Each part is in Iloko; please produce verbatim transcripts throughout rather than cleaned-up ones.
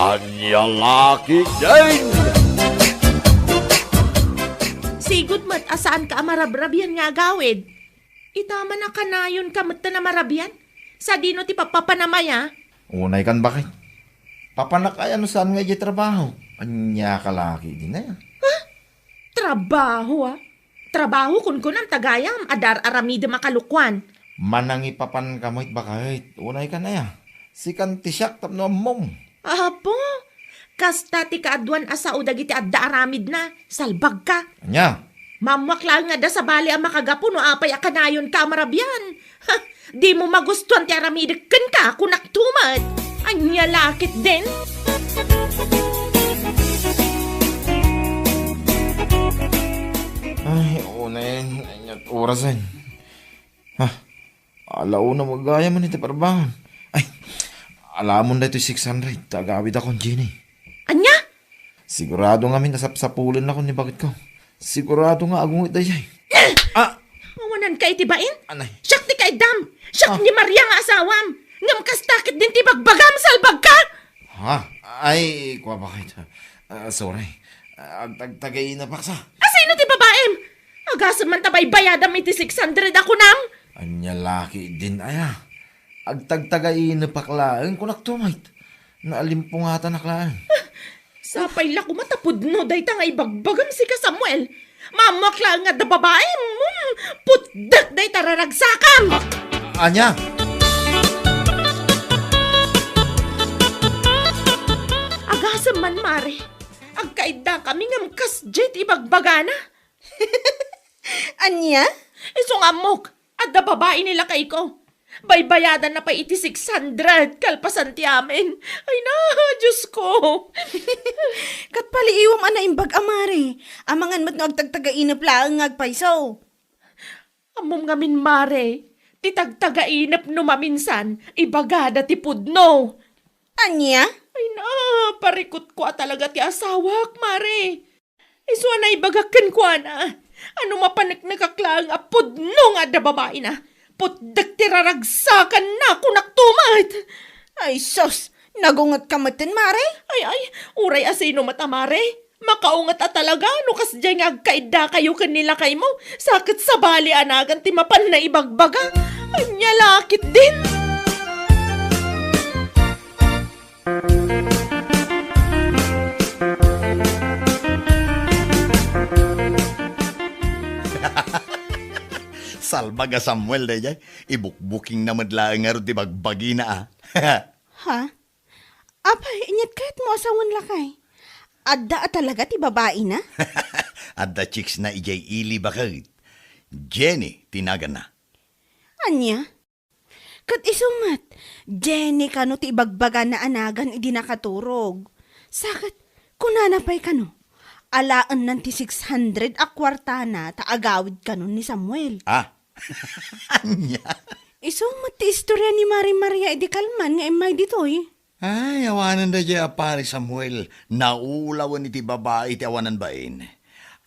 Ania la ketdin? Sigud met a saanka a marabrabian nga agawid. Ita man a kanayonka metten a marabian. Sadino ti papapanam aya? Unay kan, baket. Papanak aya no saan nga idiay trabaho. Ania ka la ketdin aya? Trabaho, a? Trabaho, kunkunam, ta gayam, adda ar-aramidem a kalukuan. Manangipapanka met, baket. Unay kan aya. Sikan ti siak tapno ammom. Apo, kasta ti kaaduan a sao dagiti adda aramidna. Salbagka. Ania? Maammoak laeng nga adda sabali a makagapu no apay a kanayonka a marabian. Ha, dimo magustuan ti aramidek kenka, kunak to met. Ania la ketdin? Ay, unay, ania ti orasen? Ha? Ala una, magayam man iti parbangan. Ay, alamon daytoy six hundred, ta agawidakon, Jenny. Ania? Sigurado ngamin a sapsapulennakon ni baketko. Sigurado nga agunget daydiay. Ah! Awananka iti bain? Anay. Siak ti kaiddam. Siak Ah. ni Maria nga asawam. Ngem kasta ketdin ti bagbagam, salbagka! Ha? Ay, kua, baket. Ah, sorry. Ah, agtagtagainapak sa. Asino ti babaim? Agasem man ta baybayadam iti six hundred a kunam. Ania la ketdin aya? Agtagtagainapak laeng, kunak to met. Naalimpungatanak laeng. Sapay la koma ta pudno dayta nga ibagbagam, sika, Samuel. Maammoak laeng nga adda babaim. Hmm, putdek dayta raragsakam. Ah, ania? Agasem man, Mare. Agkaiddakami ngem kasdiay ti ibagbagana. Ania? Isu nga ammok, adda babai ni lakayko. Baybayadanna pay iti six hundred kalpasan ti amin. Ay na, Diosko! Ket paliiwam a naimbag a, Mare. Amangan met no agtagtagainep laeng nga agpayso. Ammom ngamin, Mare, ti tagtagainep no maminsan, ibagada ti pudno. Ania? Ay na, parikutko a talaga ti asawak, Mare. Isu a naibagak kenkuana a no mapaneknekak laeng a pudno nga adda babaina, putdek ti raragsakanna, kunak to met. Ay sus, nagungetka metten, Mare? Ay, ay, uray asino met a, Mare. Makaunget a talaga no kasdiay nga agkaiddakayo ken ni lakaymo, sa ket sabali a nagan ti mapanna ibagbaga. Ania la ketdin? Salbag a Samuel daydiay, ibukbukingna met laeng ngarud ti bagbagina, a. Ha? Apay, inyat kayatmo a sawen, lakay? Adda a talaga ti babaina? Adda chicksna idiay ili, baket. Jenny ti naganna. Ania? Ket isu met, Jenny kano ti ibagbagana a nagan idi nakaturog. Sa ket, kunana pay kano, alaennan ti six hundred a kuartana ta agawid kano ni Samuel. Ah, ania? Isu met ti istoria ni Mari Maria idi kalman nga immay ditoy. Ay, awanen daydiay a Pari Samuel, naulawen iti babai ti awanan bain.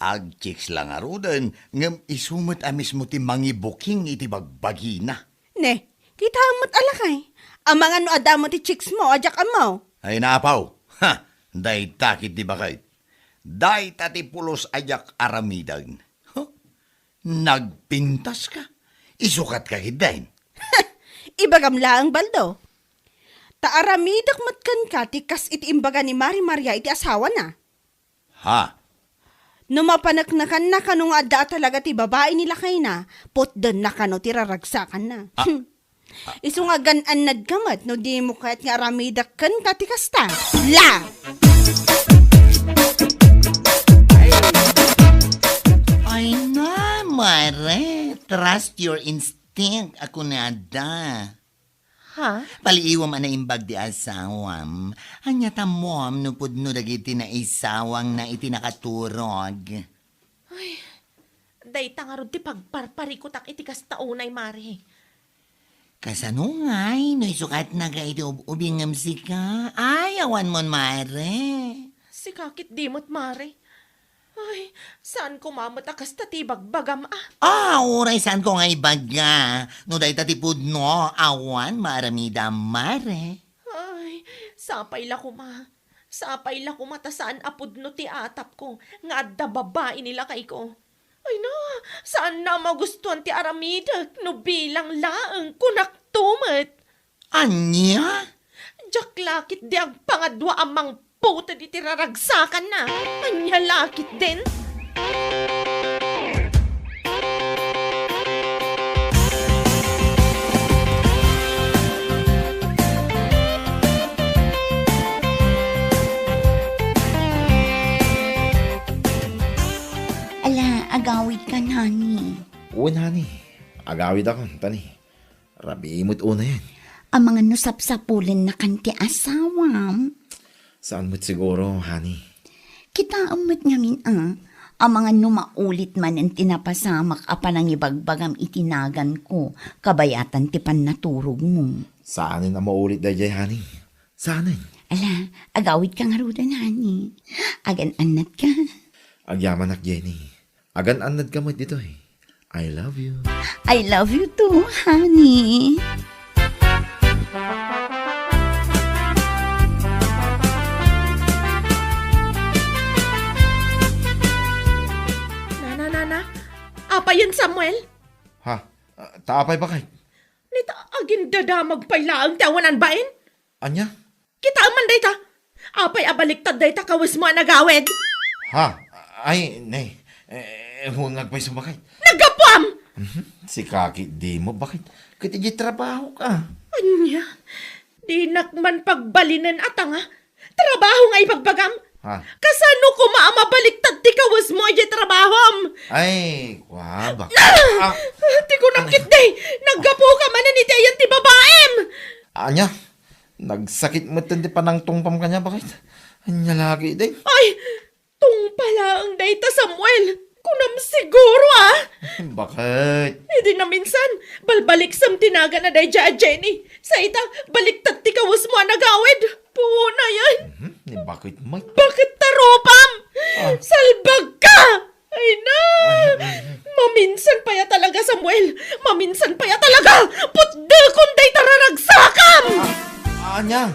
Agchicks la ngaruden, ngem isu met a mismo ti mangibuking iti bagbagina. Ne, kitaem met a lakay. Amangan no adda met ti chicksmo a diak ammo. Ay, napaw. Ha, dayta ketdi baket. Dayta ti pulos a diak aramiden. Huh? Nagpintaska? Isukatka ketdin? Ibagam laeng, Baldo. Ta aramidek met kenka ti kas iti imbaga ni Mari Maria iti asawana. Ha? No mapaneknekanna kano nga adda a talaga ti babai ni lakayna, putdenna kano ti raragsakanna. Ah. Isu nga agan-annadka met no dimo kayat nga aramidek kenka ti kasta. La! Ay na, Mare. Trust your instinct, a kunada. Ha? Paliiwam a naimbag ti asawam. Ania ta ammom no pudno dagiti naisawangna iti nakaturog? Ay, dayta ngarud ti pagparparikutak iti kasta unay, Mare. Kasano ngay no isukatnaka iti ub-ubingem sika? Ay, awanmon, Mare. Sika ketdi met, Mare. Ay, saan koma met a kasta ti ibagbagam, a? Ah, uray saanko nga ibaga. No dayta ti pudno, awan maaramidam, Mare. Ay, sapay la koma. Sapay la koma ta saan a pudno ti atapko nga adda babai ni lakayko. Ay na, saan na magustuan ti aramidek no bilang laeng kunakto met. Ania? Diak la ketdi agpangadua a mangputed iti raragsakanna. Ania la ketdin? Ala, agawidkan, honey. Wen, honey. Agawidakon, ta ni, rabii met unayen. Amangan no sapsapulennakan ti asawam. Saan met siguro, honey? Kitaem met ngamin a, amangan no maulit manen ti napasamak a panangibagbagam iti naganko kabayatan ti pannaturogmo. Saanen a maulit daydiay, honey. Saanen? Ala, agawidka ngaruden, honey. Agan-annatka. Agyamanak, Jenny. Agan-annadka met ditoy. I love you. I love you too, honey. Nana, nana. Apayen, Samuel? Ha? Ah, ta apay, baket? Nita, agindadamag pay laeng ti awanan bain? Ania? Kitaem man dayta. Apay a baliktad dayta kawesmo a nagawid? Ha? Ay, nay. Eh, wen nga agpayso, baket. Naggapuam! Mhm. Sika ketdin, baket. Ket idiay trabahoka. Ania? Dinak man pagbalinen a tanga. Trabaho nga ibagbagam? Ha? Kasano koma a mabaliktad ti kawesmo idiay trabahom? Ay, kua, baket. Ah! Ah! Ti kunak ketdi, naggapuka manen iti ayan ti babaim! Ania? Nagsakit metten ti panangtungpam kaniak, baket. Ania la ketdin? Ay, tungpa laeng dayta, Samuel. Kunam siguro, ah. Baket? Idi naminsan, balbaliksem ti nagan a daydiay a Jenny. Sa ita, baliktad ti kawesmo a nagawid. Puonayen. Mhm, ni baket met. Baket ta rupam? Ah. Salbagka! Ay na! Ay, ay, ay. Maminsan pay a talaga, Samuel! Maminsan pay a talaga! Putdekon dayta raragsakam! Ah, ania?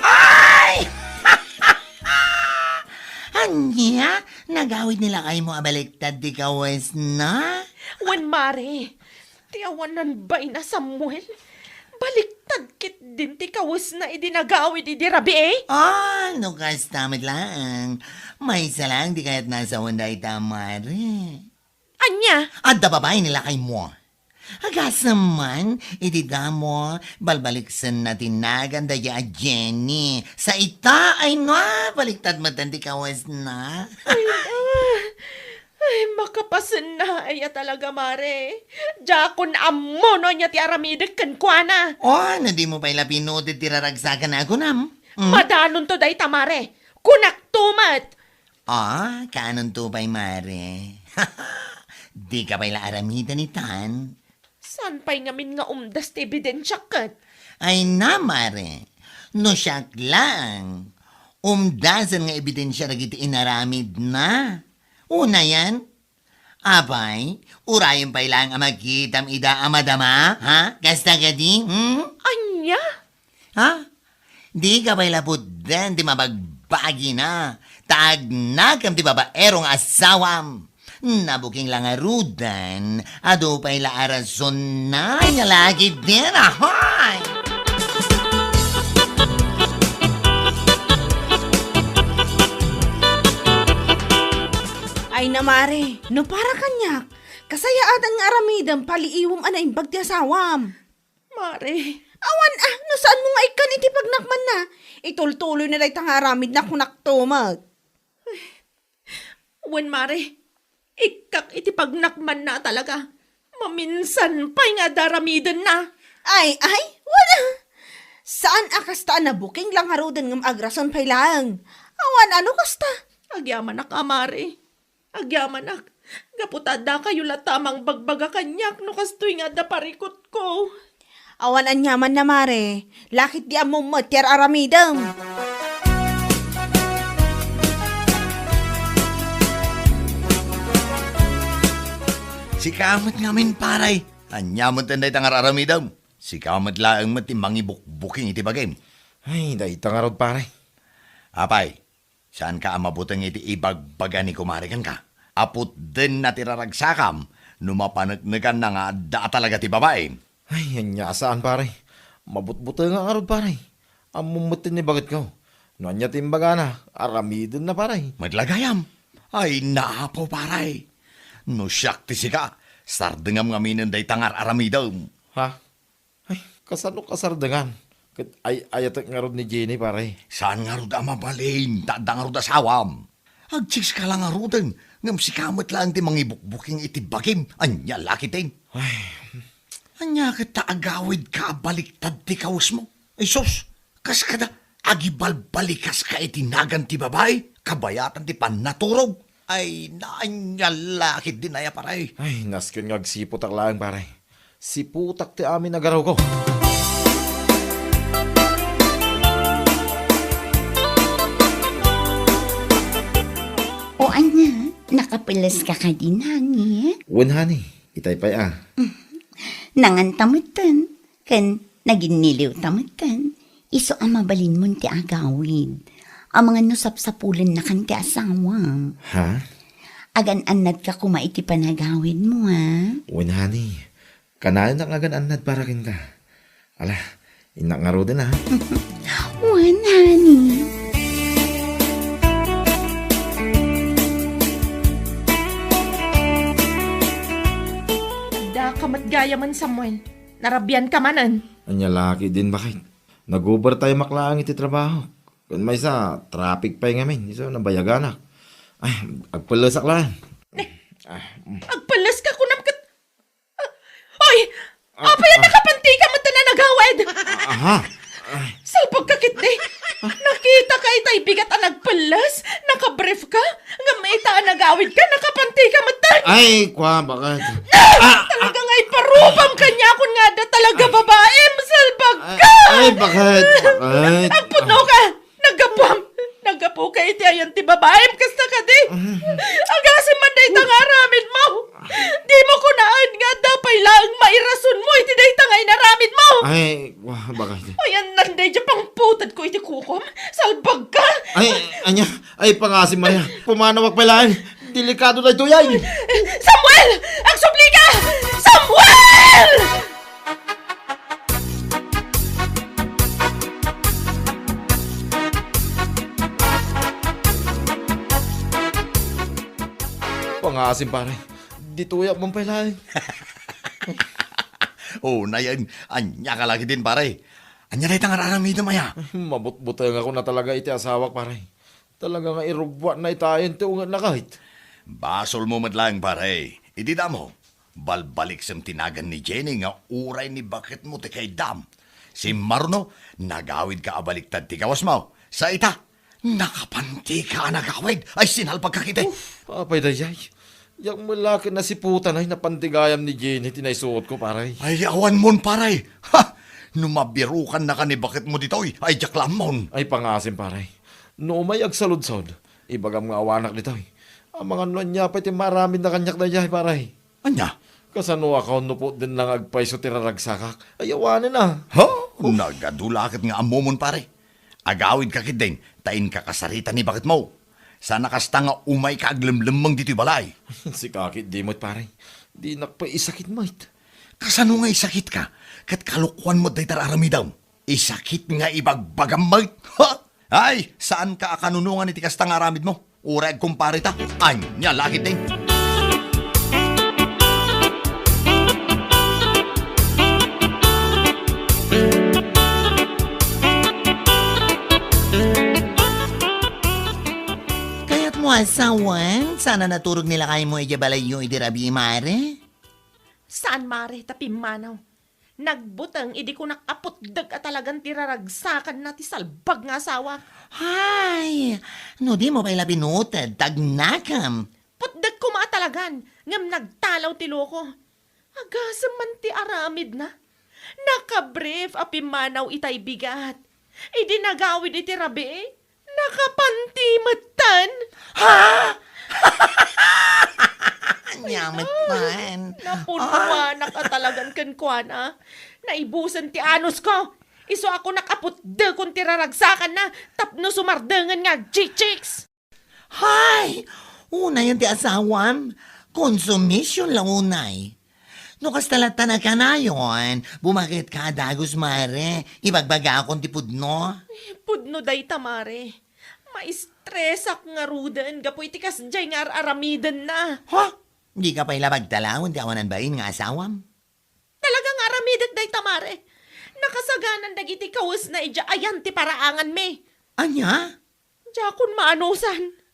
Ay! Ania? Nagawid ni lakaymo a baliktad ti kawesna? Wen, mare. Ti awanan bain a Samuel. Baliktad ketdin ti kawesna idi nagawid idi rabii. Ah, no kasta met laeng. Maysa laeng ti kayatna a sawen dayta, mare. Ania? Adda babai ni lakaymo. Agasem man, idi damo, balbaliksenna ti nagan daydiay a Jenny. Sa ita, ay na, baliktad metten ti kawesna. Ay, ah. Ay, makapasenna aya talaga, mare. Diakon ammo no ania ti aramidek kenkuana. Oh, no dimo pay la pinuted ti raragsakan a kunam. Hmm? Madanonto dayta, mare. Kunakto met. Ah, kaanonto pay, mare? Dika pay la aramiden itan? Saan pay ngamin nga umdas ti ebidensiak ket? Ay na, mare. No siak laeng, umdasen nga ebidensia dagiti inaramidna. Unayen, apay, urayen pay laeng a makitam ida a madama, ha? Kasta kadi, hmm? Ania? Ha? Dika pay la pudden ti mabagbagina, ta agnakem ti babaero nga asawam. Nabuking la ngaruden, adu pay la a rasonna nga lagi din, ahoy! Ay na, mare, no para kaniak, kasayaatan nga aramidem, paliiwem a naimbag ti asawam. Mare. Awan a, no saanmo nga ikkan iti pagnakmanna, itultuloyna dayta nga aramidna, kunakto met. Wen, mare, ikkak iti pagnakmanna a talaga. Maminsan pay nga adda aramidenna. Ay, ay, wala. Saan a kasta a nabuking la ngaruden ngem agrason pay laeng. Awan a no kasta. Agyamanak a, mare. Agyamanak, gapu ta addakayo latta a mangbagbaga kaniak no kastoy nga adda parikutko. Awan aniamanna, mare. Lakit di ammom met ti ar-aramidem. Sika met ngamin, pare. Ania met dayta nga ar-aramidem? Sika met laeng met ti mangibukbuking iti bagim. Ay, dayta ngarud, pare. Apay, saanka a mabuteng iti ibagbaga ni kumare kenka? Aputdenna ti raragsakam no mapaneknekanna nga adda a talaga ti babaim. Ay, ania a saan, pare. Mabutbutengak ngarud, pare. Ammom met ti baketko. No ania ti imbagana, aramidenna, pare. Met la gayam. Ay, naapo, pare. No siak ti sika, sardengam ngaminen dayta nga ar-aramidem. Ha? Ay, kasano kasardengan? Ket ay-ayatek ngarud ni Jenny, pare. Saan ngarud a mabalin, ta adda ngarud asawam. Agchicks ka la ngaruden, ngem sika met laeng ti mangibukbuking iti bagim. Ania la ketdin? Ay. Ania ket ta agawidka a baliktad ti kawesmo? Ay sus, kas kada agibalbalikaska iti nagan ti babai, kabayatan ti pannaturog. Ay, naanyal la ketdin aya, pare. Ay, nasken nga agsiputak laeng, pare. Siputak ti amin a garawko. O ania, nakapeles ka kadi, honey? Wen, honey, itay pay a. Nanganta metten, ken naginniliwta metten. Isu a mabalinmon ti agawid. Amangan no sapsapulennakan ti asawam. Ha? Agan-annadka koma iti panagawidmo, ha? Wen, honey. Kanayon nga agan-annad para kenka. Ala, innak ngaruden, ha? Wen, honey. Adda ka met gayamen, Samuel. Narabian ka manen. Ania la ketdin, baket? Nag-overtime-ak laeng iti trabaho. Ken maysa, traffic pay ngamin. Isu, nabayaganak. Ay, agpellesak laeng. Ah, mm. Agpelles ka kunam ket, ah, oy! Ah, apay a ah. Nakapanti ka met a nagawid? Ah, aha. Ay. Salbag ka ketdi. Nakita ka itay bigat a nagpelles? Nakabrief ka? Ngem ita a nagawid ka, nakapanti ka metten. Ay, kwa, baket? Ah! Ah! Talaga nga iparubam kaniakon nga adda talaga babaim, salbag ka! Ay, ay, baket? Baket? Agpudno ka! Naggapuam! Naggapu ka iti ayan ti babaim, kasta kadi? Agasem man dayta nga aramidmo! Dimo kunaen nga adda pay laeng mairasonmo iti dayta nga inaramidmo! Ay, wa, baket? Ayanna daydiay pangputedko iti kukom? Salbag ka! Ay, ania? Ay, pangasim aya. Pumanawak pay laeng. Delikado daytoy ay. Samuel! Agsubli ka! Samuel! Pangasim, pare. Ditoyak man pay laeng. O, nayen, ania ka la ketdin, pare? Ania dayta nga ar-aramidem aya? Mabutbutengakon a talaga iti asawak, pare. Talaga nga irugbuatna itayen ti ungetna ket. Basolmo met laeng, pare. Idi damo, balbaliksem ti nagan ni Jenny nga uray ni baketmo ti kaiddam. Simmaruno, nagawidka a baliktad ti kawesmo. Sa ita, nakapantika a nagawid. Ay, sinalbagka ketdi. Uf, apay daydiay? Diak met la ket nasiputan ay napanti gayam ni Jenny ti naisuotko, pare. Ay, awanmon, pare. Ha! No mabirokannaka ni baketmo ditoy, ay diak la ammon. Ay, pangasim, pare. No umay agsaludsod, ibagam nga awanak ditoy. Amangan no ania pay ti maaramidna kaniak daydiay, pare. Ania? Kasano a kaon no putdenna nga agpayso ti raragsakak? Ay, awanen a. Ha? Uf. Nagadu la ket nga ammomon, pare. Agawidka ketdin, ta inkakasarita ni baketmo. Saan a kasta nga umayka aglemlemmeng ditoy balay. Sika ketdi met, pare. Dinak pay isakit met. Kasano nga isakitka? Ket kalokuan met dayta ar-aramidem. Isakit nga ibagbagam met. Ha? Ay, saanka a kanunongan iti kasta nga aramidmo. Uray agkumpareta. Ania la ketdin? Kayatmo a sawen, saan a naturog ni lakaymo idiay balayyo idi rabii, mare? Saan, mare, ta pimmanaw. Nagbuteng idi kunak a putdek a talagan ti raragsakanna ti salbag nga asawak. Hay! No dimo pay la binuted, tagnakam. Putdek koma a talagan, ngem nagtalaw ti loko. Agasem man ti aramidna. Nakabrief a pimmanaw itay bigat. Idi nagawid iti rabii, nakapanti metten. Ha? Ania Amet man. Napunuanak a talagan kenkuana. Naibusen ti anusko. Isu a kunak a putdekon ti raragsakanna tapno sumardengen nga agchichiks. Hay! Unayen ti asawam. Konsumisyon la unay. No kasta latta a kanayon, bumaketka a dagus, mare. Ibagbagakon ti pudno. Pudno dayta, mare. Maistresak ngaruden gapu iti kasdiay nga ar-aramidenna. Ha? Dika pay la pagtalawen ti awanan bain nga asawam? Talaga nga aramidek dayta, mare. Nakasaganan dagiti kawesna idiay ayan ti paraanganmi. Ania? Diakon maanusan.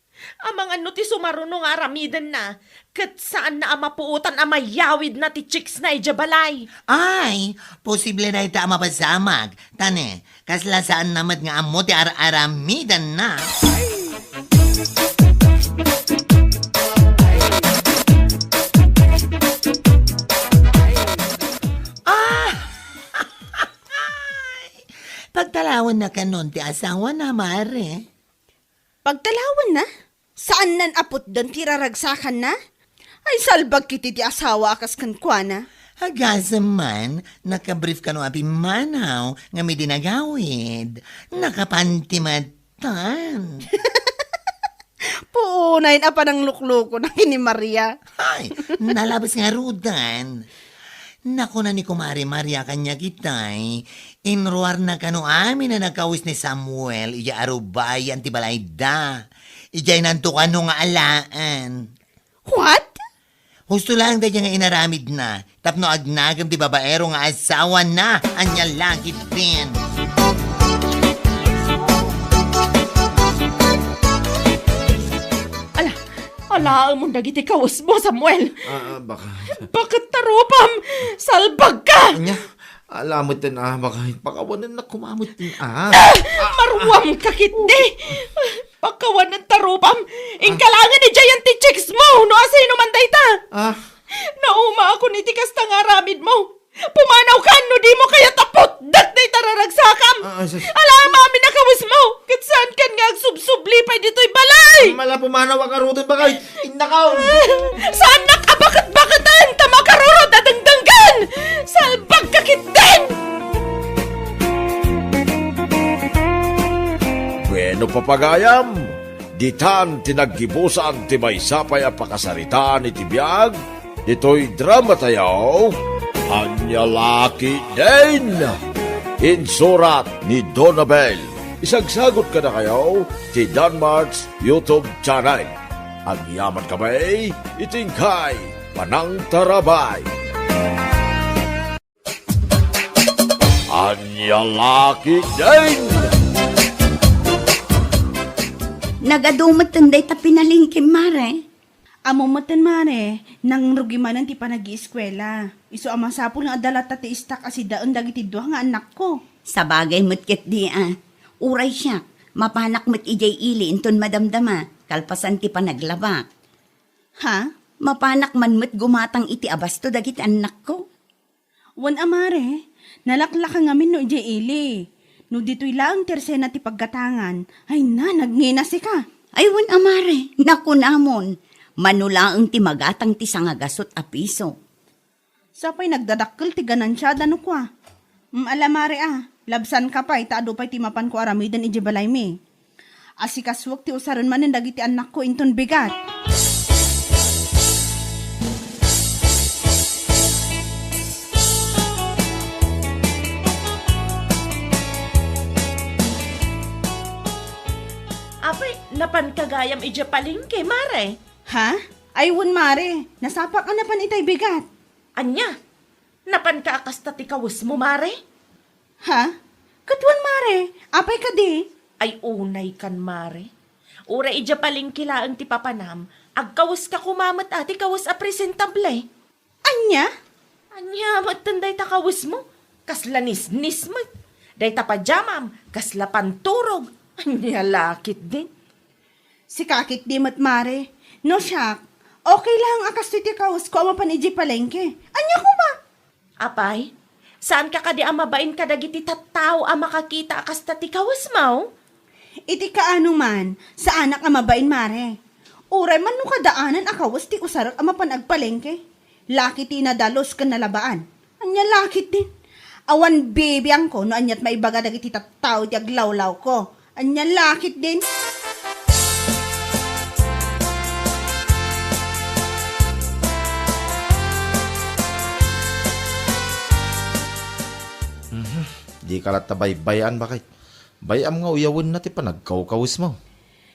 Amangan no ti sumaruno nga aramidenna, ket saanna a mapuotan a mayawidna ti chicksna idiay balay. Ay, posible dayta a mapasamak. Ta ne, kasla saanna met nga ammo ti ar-aramidenna. Ah! Pagtalawennakanon ti asawana, mare. Pagtalawenna? Saannan a putden ti raragsakanna? Ay, salbag ketdi ti asawa a kas kenkuana. Agasem man, nakabrief kano a pimmanaw nga midinagawid. Nakapanti met tan. Puunayen a panangluklukona ken ni Maria. Ay, nalabes ngaruden. Nakuna ni Kumare Maria kaniak itay, inruarna kano amin a nagkawes ni Samuel idiay arubayan ti balayda. Idiay nanto kano nga alaen. What? Husto laeng daydiay nga inaramidna tapno agnagem ti babaero nga asawana. Ania la ketdin. Ala, alaemon dagiti kawesmo, Samuel. Ah, ah, baka. Baket ta rupam! Salbagka! Ania? Ala metten a, baka pakawanennak koma metten a. Ah! Maruamka ketdi! Pakawanen ta rupam! Inka laengen idiayen ti chicksmo no asino man dayta! Ah. Naumaakon iti kasta nga aramidmo! Pumanawkan no dimo kayat a putdek dayta raragsakam! Ah, ah, sus. Alaem amin a kawesmo! Ket saankan nga agsubsubli pay ditoy balay! Mala pumanawak ngaruden, bakay! Innakaw! Saannak a baket-baketen ta makarurot a dengdenggen! Salbagka ketdin! Bueno, papagayam, ditan ti naggibusan ti maysa pay a pakasaritaan iti biag ditoy dramatayo, Ania la ketdin! Insurat ni Donabel. Isagsagut kadakayo ti Danmart's YouTube channel. Agyaman kami iti inkay panangtarabay. Ania la ketdin! Nagadu metten dayta pinalengke, mare. Ammom metten, mare, nangrugi manen ti panag-ieskuela. Isu a masapul nga adda latta ti istak a sidaen dagiti dua nga annakko. Sabagay met ketdi a. Uray siak, mapanak met idiay ili inton madamdama, kalpasan ti panaglabak. Ha? Mapanak man met gumatang iti abasto dagiti annakko. Wen a, mare, nalaklaka ngamin no idiay ili. No ditoy laeng ti ersena ti paggatangan, ay na, nagngina sika. Ay wen a, mare, nakunamon, mano laeng ti magatang ti sangagasut a piso. Sapay nagdadakkel ti ganansiada no kua. Mm, ala, mare a, labsanka pay ta adu pay ti mapanko aramiden idiay balaymi. Asikasuek ti usaren manen dagiti annakko inton bigat. Apay, napanka gayam idiay palengke, mare? Ha? Ay wen, mare, nasapak a napan itay bigat. Ania? Napanka a kasta ti kawesmo, mare? Ha? Ket wen, mare, apay kadi? Ay, unaykan, mare. Uray idiay palengke laeng ti papanam, agkaweska koma met a ti kawes a presentable. Ania? Ania metten dayta kawesmo? Kasla nisnis met. Dayta pajamam, kasla panturog. Ania la ketdin? Sika ketdi met, mare. No siak, okay lang a kastoy ti kawesko a mapan idiay palengke. Ania koma? Apay, saanka kadi a mabain kadagiti tattao a makakita a kasta ti kawesmo? Iti kaano man, saanak a mabain, mare. Uray man no kadaanan a kawes ti usarek a mapan agpalengke. Laki ti inadalus ken nalabaan. Ania lakit din. Awan bibiangko no aniat maibaga dagiti tattao iti aglawlawko. Ania lakit din. Mhm. Dika latta baybay-an, baket. Bay-am nga uyawenna ti panagkawkawesmo.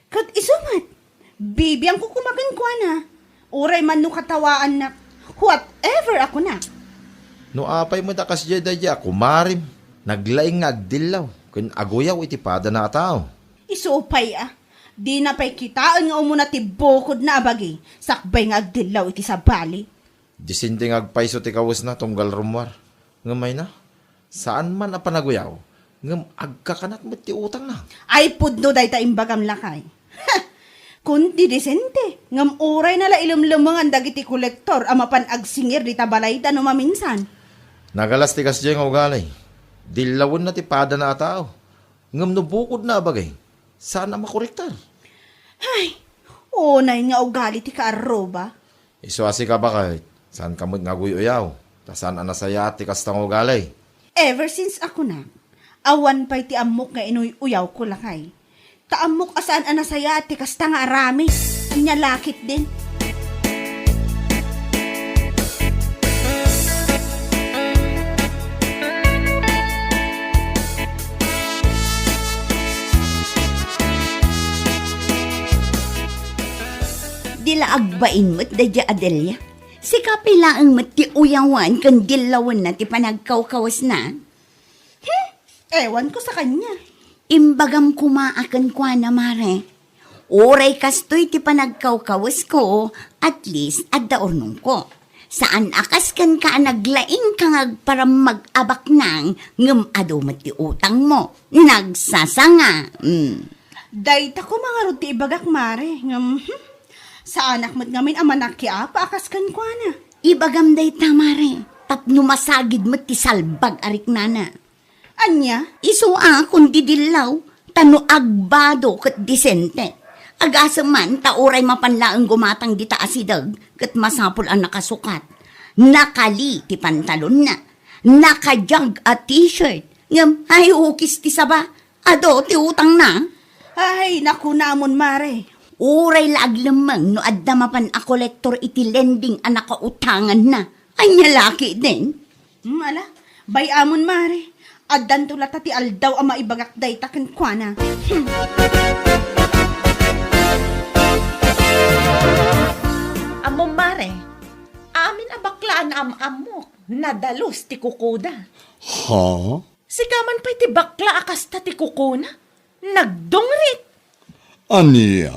Ket isu met, bibiangko koma kenkuana. Uray man no katawaannak, whatever a kunak. No apay met a kasdiay daydiay a kumarim, naglaing nga agdillaw, ken aguyaw iti padana a tao. Isu pay a, dina pay kitaen nga umuna ti bukodna a bagi, sakbay nga agdillaw iti sabali. Disente nga agpayso ti kawesna tunggal rummuar. Ngem mayna, saan man a panaguyaw, ngem agkakanat met ti utangna. Ay pudno dayta imbagam, lakay. Kun ti disente, ngem urayna la ilemlemengan dagiti kolektor a mapan agsingir dita balayda no maminsan. Nagalas ti kasdiay nga ugali. Dillawenna ti padana a tao. Ngem no bukodna a bagi, saan a makorektar. Ay, unay nga ugali ti kaarruba. Isu a sika, baket, saanka met nga aguy-uyaw, ta saan a nasayaat ti kasta nga ugali. Ever since a kunak, awan pay ti ammok nga inuy-uyawko, lakay. Ta ammok a saan a nasayaat ti kasta nga aramid. Ania lakit din. Di la agbain met daydiay a Delia. Sika pay laeng met ti uyawan ken dillawenna ti panagkawkawesna. Hmm, ewan ko sa kanya. Imbagam koma a kenkuana, mare. Uray kastoy ti panagkawkawesko, at least adda urnongko. Saan a kas kenka a naglaingka nga agparammag a baknang ngem adu met ti utangmo. Nagsasanga. Mm. Dayta koma ngarud ti ibagak, mare, ngem, hmm, saanak met ngamin a manakiapa a kas kenkuana. Ibagam dayta, mare, tapno masagid met ti salbag a riknana. Ania? Isu a kun didillaw, ta no agbado ket disente. Agasem man ta uray mapan laeng gumatang dita asideg ket masapul a nakasukat. Nakali ti pantalonna. Nakajag a t-shirt. Ngem, ay, ukis ti saba. Adu ti utangna. Ay, nakunamon, mare. Uray la aglemmeng no adda mapan a kolektor iti lending a nakautanganna. Ania lakit din? Hmm, ala, bay-amon, mare. Addanto latta ti aldaw a maibagak dayta kenkuana. Hmm. Ammom, mare, amin a bakla a naam-ammok, nadalus ti kukoda. Ha? Sika man pay ti bakla a kasta ti kukona, nagdungrit. Ania?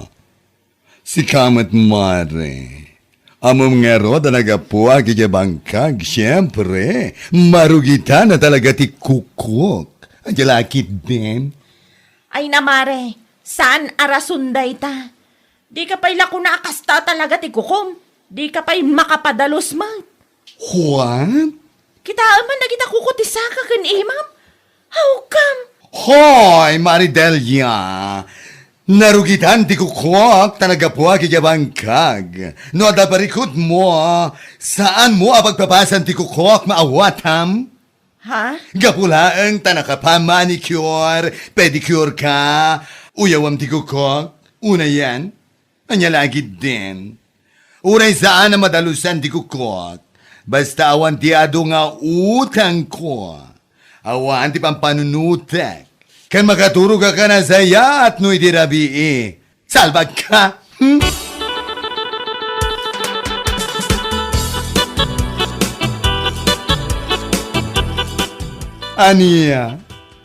Sika met, mare. Ammom ngarud a naggapuak idiay bangkag, siempre, marugitan a talaga ti kukok. Ania lakit din? Ay na, mare, saan a rason dayta. Dika pay la kuna a kasta talaga ti kukom. Dika pay makapadalus met. What? Kitaem man dagita kuko ti saka ken imam. Hawkam! Hoy, Mare Delia! Narugitan ti kukok ta naggapuak idiay bangkag. No adda parikutmo, saanmo a pagpapasan ti kukok, maawatam? Ha? Gapu laeng ta nakapa-manicure, pedicure ka, uyawam ti kukok, unayen? Ania lakit din? Uray saan a madalusan ti kukok, basta awan ti adu nga utangko. Awan ti pampanunotek. Ken makaturogak a nasayaat no idi rabii. Salbagka! Hmm? Ania?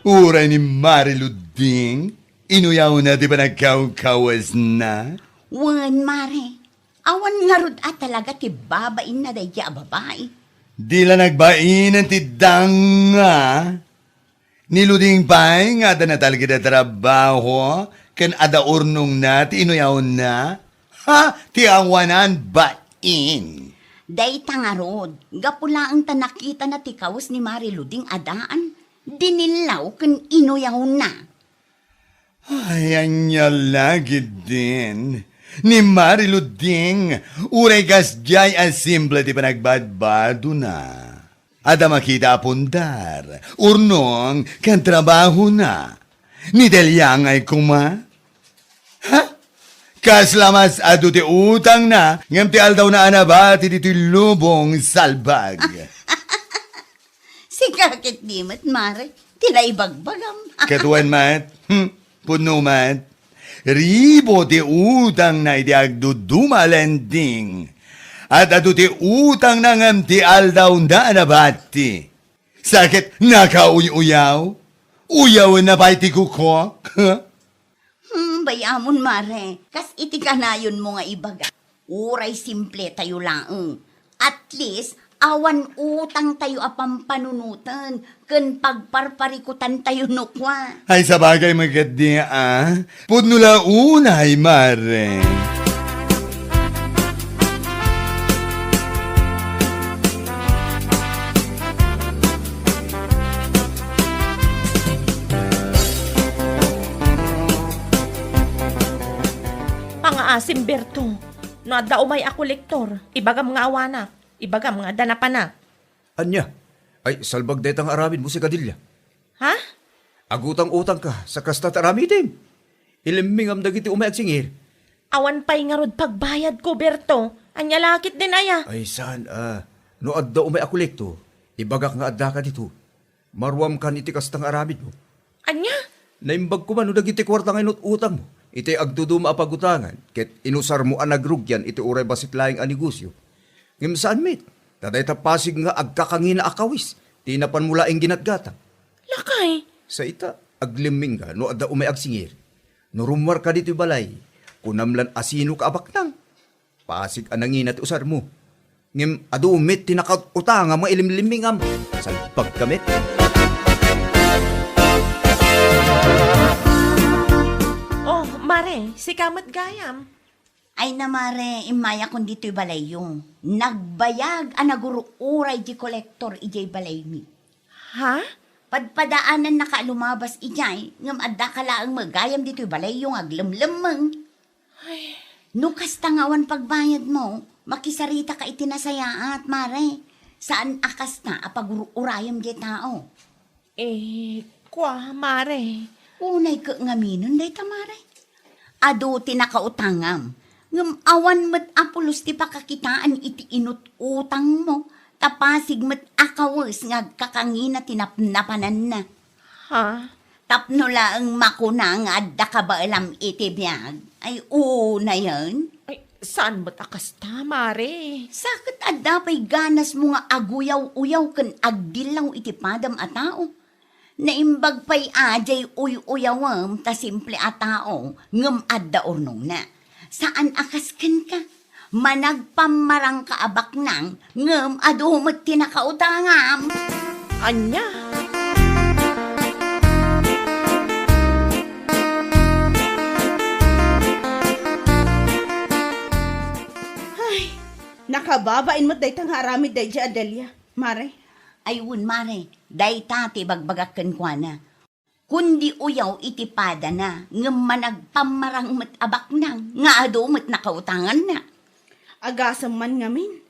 Uray ni Mare Luding? Inuyawna ti panagkawkawesna? Wen, mare. Awan ngarud a talaga ti babainna daydiay a babai. Di la nagbainen ti danga. Ni Luding pay nga adda natalged a trabaho ken adda urnongna ti inuyawna. Ha? Ti awanan bain. Dayta ngarud, gapu laeng ta nakitana ti kawes ni Mare Luding a daan, dinillaw ken inuyawna. Ay, ania lakit din. Ni Mare Luding, uray kasdiay a simple ti panagbadbadona. Adda makita a pundar, urnong, ken trabahona. Ni Delia ngay koma? Ha? Kasla mas adu ti utangna, ngem ti aldawna a nabati ditoy lubong salbag. Sika ket di met, Mare, ti naibagbagam. Ket wen met, hmm, pudno met. Ribu ti utangna iti agduduma a lending. Adu ti utangna ngem ti aldawna a nabati. Sa ket nakauy-uyaw? Uyawenna pay ti kukok? Hmm, bay-amon, Mare. Kas iti kanayonmo nga ibaga, uray simple tayo laeng. At least, awan utang tayo a pampanunoten ken pagparparikutan tayo no kua. Ay, sabagay, magadi, ah. Pudno la unay, Mare. Pangaasim, Berto. No adda umay a kolektor, ibagam nga awanak. Ibagam nga adda napanak. Ania? Ay, salbag dayta nga aramidmo, sika Delia. Ha? Agutang-utangka, sa kasta ti aramidem. Ilimmingam dagiti umay agsingir. Awan pay ngarud pagbayadko, Berto. Ania la ketdin aya? Ay, saan, ah. No adda umay a kolektor, ibagak nga addaka ditoy. Maruamkan iti kasta nga aramidmo. Ania? Naimbag koma no dagiti kuarta nga inut-utangmo iti agduduma a pagutangan ket inusarmo a nagrugian iti uray bassit laeng a negosio. Ngem saan met, ta dayta pasig nga agkakangina a kawes ti napanmo laeng ginatgatang. Lakay. Sa ita, aglimmingka no adda umay agsingir. No rummuarka ditoy balay, kunam lan a sinoka a baknang. Pasig a nangina ti usarmo. Ngem adu met ti nakaut-utangam nga ilimlimmingam. Salbagka met. Oh, Mare, sika met gayam. Ay na, Mare, immayakon ditoy balayyo. Nagbayag a nagur-uray ti kolektor idiay balaymi. Ha? Padpadaanannaka a lumabas idiay, ngem addaka laeng met gayam ditoy balayyo nga aglemlemmeng. Ay. No kasta nga awan pagbayadmo, makisaritaka iti nasayaat, Mare. Saan a kasta a pagur-urayam diay tao. Eh, kua, Mare. Unay ket ngaminen dayta, Mare. Adu ti nakautangam, ngem awan met a pulos ti pakakitaan iti inut-utangmo, ta pasig met a kawes nga agkakangina ti napnapananna. Ha? Tapno laeng makuna nga adda kabaelam iti biag, ay unayen. Ay, saan met a kasta, Mare? Sa ket adda pay ganasmo nga aguyaw-uyaw ken agdillaw iti padam a tao. Naimbag pay a diay uy-uyawem ta simple a tao ngem adda urnongna. Saan a kas kenka. Managpammarangka a baknang ngem adu met ti nakautangam. Ania? Ay, nakababain met dayta nga aramid daydiay a Delia, Mare. Ay wen, Mare, dayta ti ibagbagak kenkuana. Kundi uyaw iti padana, ngem managpammarang met a baknang nga adu met nakautanganna. Agasem man ngamin.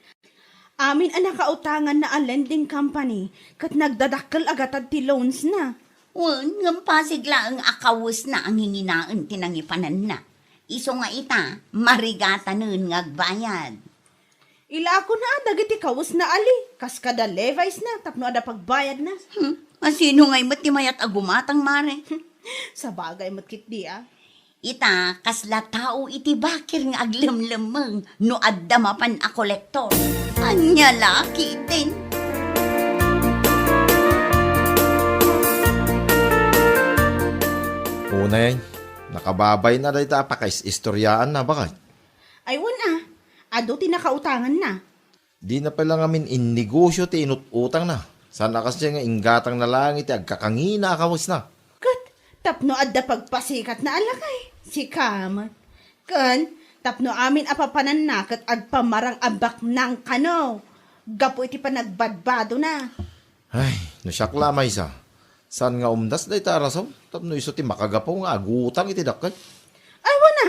Amin a nakautanganna a lending company ket nagdadakkel a gatad ti loansna. Wen, ngem pasig laeng a kawesna a nginginaen ti nangipananna. Isu nga ita, marigatanen nga agbayad. Ilakona dagiti kawesna ali, kas kada Levi'sna tapno adda pagbayadna. Hmm, a sino ngay met ti mayat a gumatang, Mare? Sabagay met ketdi a. Ita, kasla tao iti bakir nga aglemlemmeng no adda mapan a kolektor. Ania la ketdin? Unay, nakababayna dayta a pakais-istoriaanna, baket. Ay, wen a, adu ti nakautanganna. Dina pay la ngamin innegosio ti inut-utangna. Saan a kasdiay nga inggatangna laeng iti agkakangina a kawesna. Ket tapno adda pagpasikatna a lakay, sika met. Ken tapno amin a papananna ket agpammarang a baknang kano, gapu iti panagbadbadona. Ay, no siak la a maysa, saan nga umdas dayta a rason tapno isu ti makagapu nga agutang iti dakkel? Ay, wen a,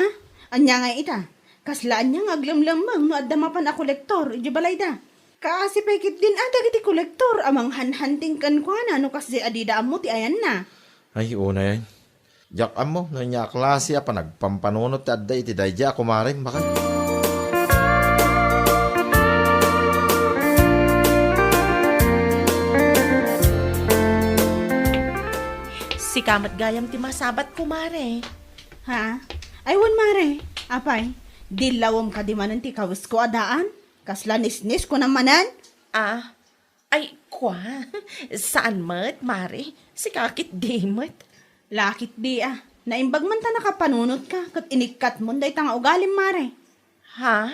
ania ngay ita? Kasla ania nga aglemlemmeng no adda mapan a kolektor idiay balayda? Kaasi pay ketdin a dagiti kolektor a manghanhanting kenkuana no kasdiay a dida ammo ti ayanna. Ay, unay. Diak ammo no ania a klase a panagpampanunot ti adda iti daydiay a kumarem, baket. Sika met gayam ti masabat, kumare. Ha? Ay, wen, mare. Apay, dillawem kadi manen ti kawesko a daan? Kasla nisnis, kunam manen? Ah, ay, kua. Saan met, mare. Sika ketdi met. La ketdi a. Naimbag man ta nakapanunotka, ket inikkatmon dayta nga ugalim, mare. Ha?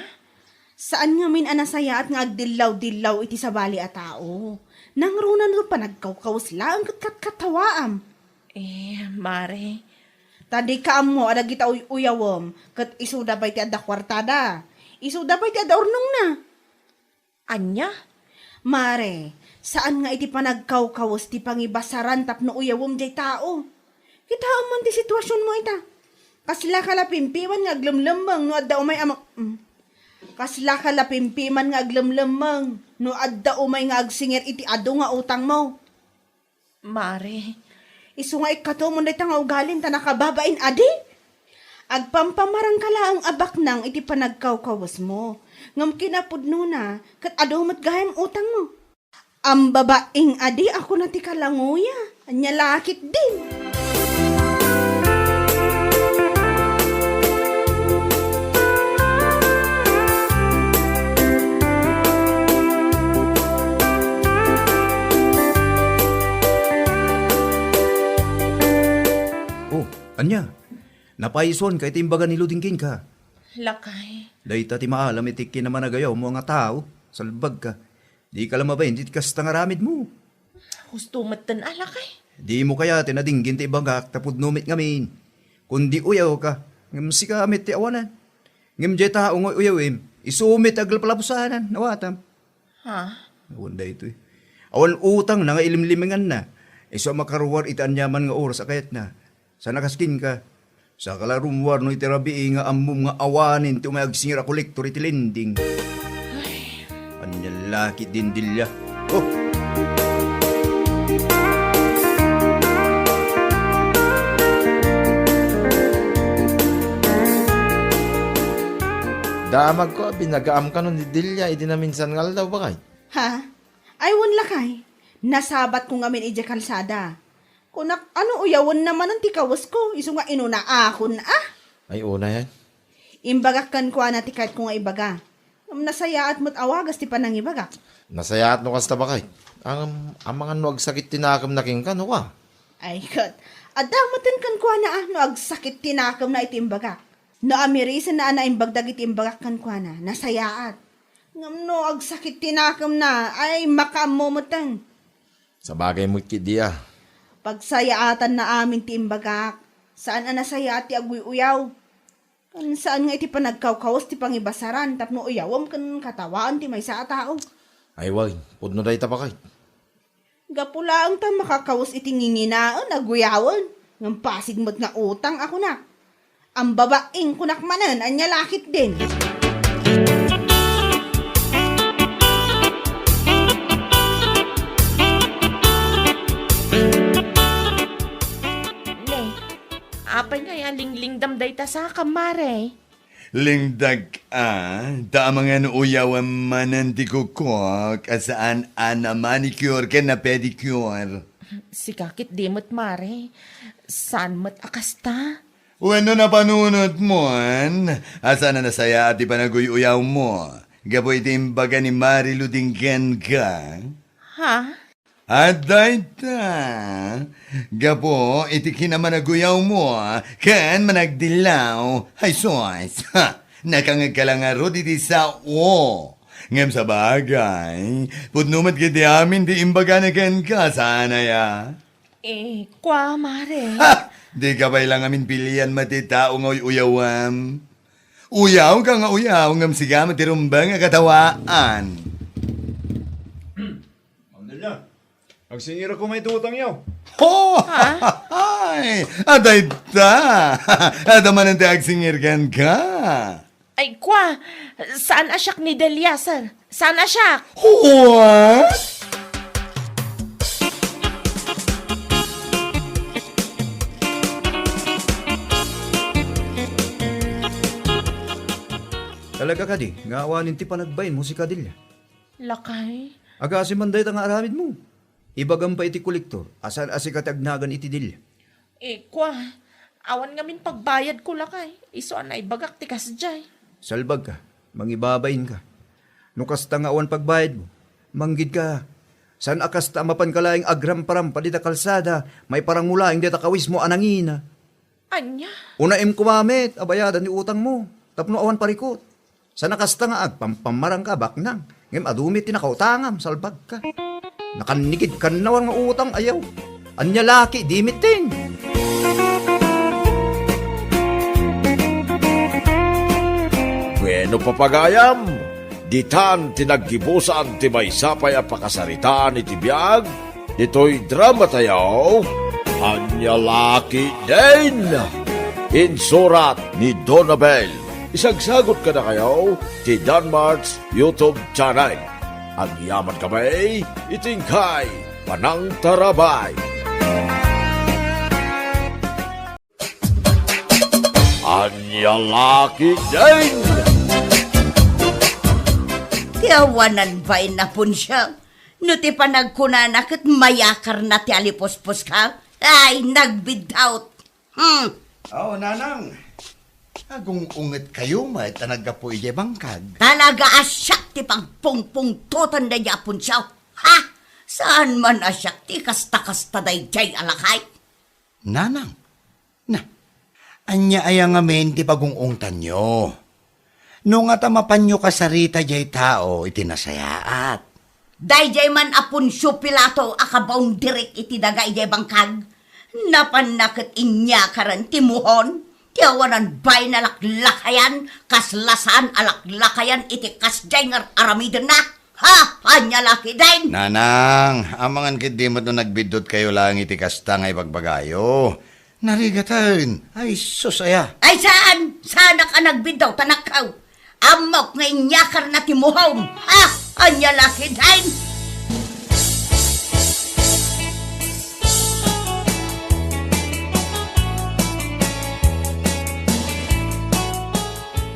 Saan ngamin a nasayaat nga agdillaw-dillaw iti sabali a tao. Nangruna no panagkawkawes laeng ket katkatawaam. Eh, mare. Ta dika ammo a dagita uy-uyawem, ket isuda pay ti adda kuartada. Isuda pay ti adda urnongna. Ania? Mare, saan nga iti panagkawkawes ti pangibasaran tapno uyawem jay tao. Kitaem man ti situasionmo ita. Kaslaka la pimpiman nga aglemlemmeng no adda umay a ma-, mm. Kaslaka la pimpiman nga aglemlemmeng no adda umay nga agsingir iti adu nga utangmo. Mare. Isu nga ikkatomon dayta nga ugalim ta nakababain adi? Agpampamarangka laeng a baknang iti panagkawkawesmo. Ngem kinapudnona, ket adu met gayam utangmo. Ambabaing adi a kuna ti kalangoya, ania la ketdin? Oh, ania? Napaisuanka iti imbaga ni Luding kenka? Lakay. Dayta ti maalam iti kinamanagayawmo nga tao, salbagka. Dika la mabain iti kasta nga aramidmo. Husto metten a, lakay. Dimo kayaten a dinggin ti ibagak ta pudno met ngamin. Kundi uyawka, ngem sika met ti awanan. Ngem diay tao nga uyawem, isu met ti aglapalapusanan, nawatam. Ha? Awan daytoy. Awan utangna nga ilimlimenganna. Isu a makaruar iti aniaman nga oras a kayatna. Saan a kas kenka? Saka la rummuar no iti rabii nga ammom nga awanen ti umay agsingir a kolektor iti lending. Ay. Ania la ketdin, Delia? Oh! Damagko a binagaam kano ni Delia idi naminsan nga aldaw, baket. Ha? Ay, wen, lakay. Nasabatko ngamin idiay kalsada. Kunak, ano uyawenna manen ti kawesko, isu nga inunaakon, a? Ay, unay. Imbagak kenkuana ti kayatko nga ibaga. Ngem nasayaat met a wagas ti panangibagak. Nasayaat no kasta, baket. Ngem, amangan no agsakit ti nakemna kenka, no, a? Ay, ket, adda metten kenkuana, a, no agsakit ti nakemna iti imbagak. No amirisenna a naimbag dagiti imbagak kenkuana, nasayaat. Ngem no agsakit ti nakemna, ay, makaammo metten. Sabagay met ketdi a. Pagsayaatanna amin ti imbagak. Saan a nasayaat ti aguy-uyaw. Ken saan nga iti panagkawkawes ti pangibasaran tapno uyawem ken katawaan ti maysa a tao. Ay, wen, pudno dayta, baket. Gapu laeng ta makakawes iti nginginaen, aguyawen, ngem pasig met nga utang a kunak. Ambabaing kunak manen, ania la ketdin? Ne, apay nga ya linglingdam dayta saka, mare? Lingdag a, ta amangan uyawem manen ti kukok a saan a na-manicure ken na-pedicure. Sika ketdi met, mare. Saan met a kasta? Wenno napanunotmon a saan a nasayaat ti panaguy-uyawmo gapu iti imbaga ni Mari Luding kenka? Ha? Adda ita, gapu iti kinamanaguyawmo ken managdillaw, ay sus, ha, nakangegka la ngarud iti sao. Ngem sabagay, pudno met ketdi amin ti imbagana kenka, saan aya? Eh, kua, mare. Ha! Dika pay la ngamin pilian met ti tao nga uy-uyawem. Uyawka nga uyaw, ngem sika met ti rumbeng a katawaan. Ma'am Delia, agsingirak koma iti utangyo. Ho! Ha? Ay, adda ita. Adda manen ti agsingir kenka. Ay, kwa, saan a siak ni Delia, sir? Saan a siak? What? Talaga kadi, nga awanen ti panagbain mo si Kadelia? Lakay. Agasem man dayta nga aramid mo. Ibagam pay iti kolektor, a saan a sika ti agnagan iti Delia. Eh, kwa, awan ngamin pagbayad ko, lakay. Isu a naibagak ti kasdiay. Salbag ka, mangibabain ka. No kasta nga awan pagbayad mo, manggid ka. Saan a kasta a mapan ka laeng agramparampa dita kalsada, maiparang mo laeng dita kawis mo a nangina. Ania? Unaem koma met a bayadan ti utang mo, tapno awan parikut. Saan a kasta nga agpampamarang ka, baknang. Ngem adu met ti nakautangam, salbag ka. Nakannigid kannawan nga utang, ayaw. Ania laki, di met ten. Bueno, papagayam, ditan ti naggibusan ti maysa pay a pakasaritaan iti biag, ditoy drama tayo, Ania Laki Din! Insurat ni Donabel. Isagsagot kadakayo ti Danmart's YouTube channel. Agyaman kami iti inkay panangtarabay. Ania Laki Din! Ti awanan bain a punsiak, no ti panagkunana ket mayakarna ti alipuspos ka, ay, nagbiddaut. Hmm. Oh, nanang. Agung-unget kayo met a naggapu idiay bangkag. Talaga a siak ti pagpungpungtotan daydi a punsiak. Ha? Saan man a siak ti kasta-kasta daydiay a lakay? Nanang, na, ania aya ngamin ti pagung-ungtanyo? No ngata mapanyo kasarita diay tao iti nasayaat. Daydiay man a Poncio Pilato a kabaundirik iti daga idiay bangkag, napanna ket inyakaren ti muhon ti awanan bain a laklakayan, kasla saan a laklakayan iti kasdiay nga ar-aramidenna. Ha? Ania Laki Din? Nanang, amangan ketdi met no nagbiddutkayo laeng iti kasta nga ibagbagayo. Narigaten. Ay, sus, aya. Ay, saan? Saanak a nagbiddut, anakko. Ammok nga inyakarna ti muhon. Ha? Ania Laki Din?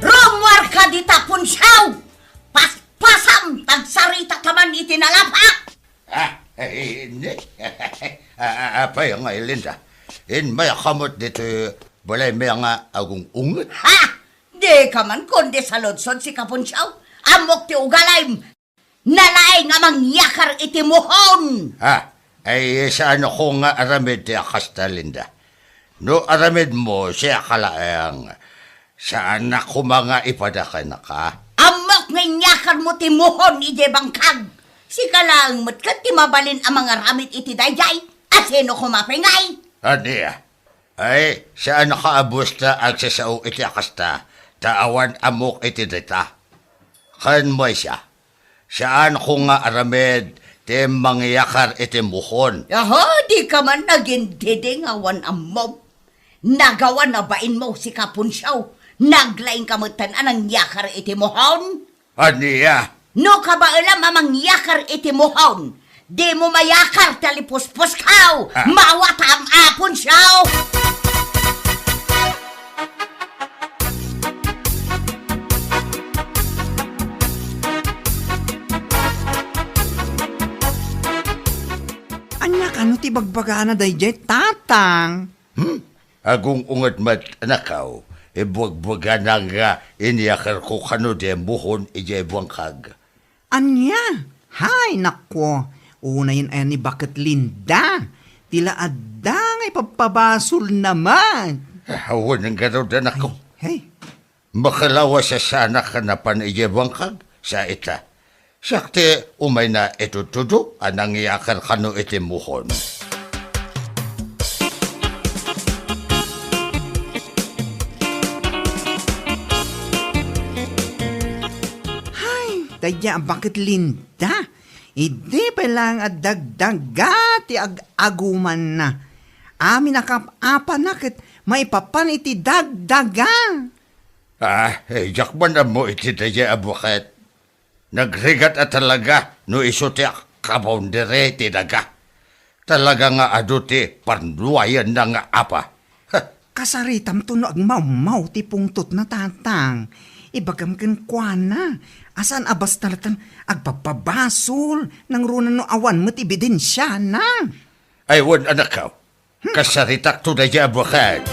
Rummuarka dita, punsiak! Paspasam, ta agsaritaka man iti nalapa! Ah, eh, ni-, ah, ah, apay nga, Linda? Inmayaka met ditoy balaymi nga agung-unget? Ha? Dika man kundi saludsod, sika, punsiak. Ammok ti ugalim. Nalaing a mangyakar iti muhon. Ha? Ay, saanko nga aramid ti a kasta, Linda. No aramidmo, siak laeng. Saanak koma nga ipada kenka. Ammok nga inyakarmo ti muhon idiay bangkag. Sika laeng met ket ti mabalin a mangaramid iti daydiay. A sino koma pay ngay? Ania? Ay, saanka a busta agsasao iti a kasta, ta awan ammok iti dayta. Ken maysa, saanko nga aramid ti mangyakar iti muhon. Aha, dika man nagindiding awan ammom. Nagawan a bainmo, sika, punsiak. Naglaingka metten a nangyakar iti muhon. Ania? No kabaelam a mangyakar iti muhon, dimo mayakar ti alipuspos, kaw. Ah. Mawatam a punsiak. Ania kano ti bagbagana daydiay, Tatang? Hmm? Agung-unget met, anakko, ibuagbagana nga inyakarko kano diay muhon idiay bangkag. Ania? Hay, nakko, unayen aya ni Baket Linda. Ti la adda nga ipabpabasolna met. Ah, awan ngarud, anakko. Ay, hay. Makalawas a saanak a napan idiay bangkag, sa ita. Siak ti umayna itudtudo a nangyakar kano iti muhon. Hay, daydiay a Baket Linda. Idi pay laeng a dagdaga ti ag-agumanna. Amin a kap-apana ket maipapan iti dagdaga. Ah, eh, diak man ammo iti daydiay a buket. Nagrigat a talaga no isu ti kaboundary ti daga. Talaga nga adu ti parnuayanna nga apa. Ha! Kasaritamto no agmawmaw ti pungtotna, Tatang. Ibagam kenkuana a saan a basta latta agpabpabasol, nangruna no awan met ebidensiana. Ay, wen, anakko. Kasaritakto daydiay a buket.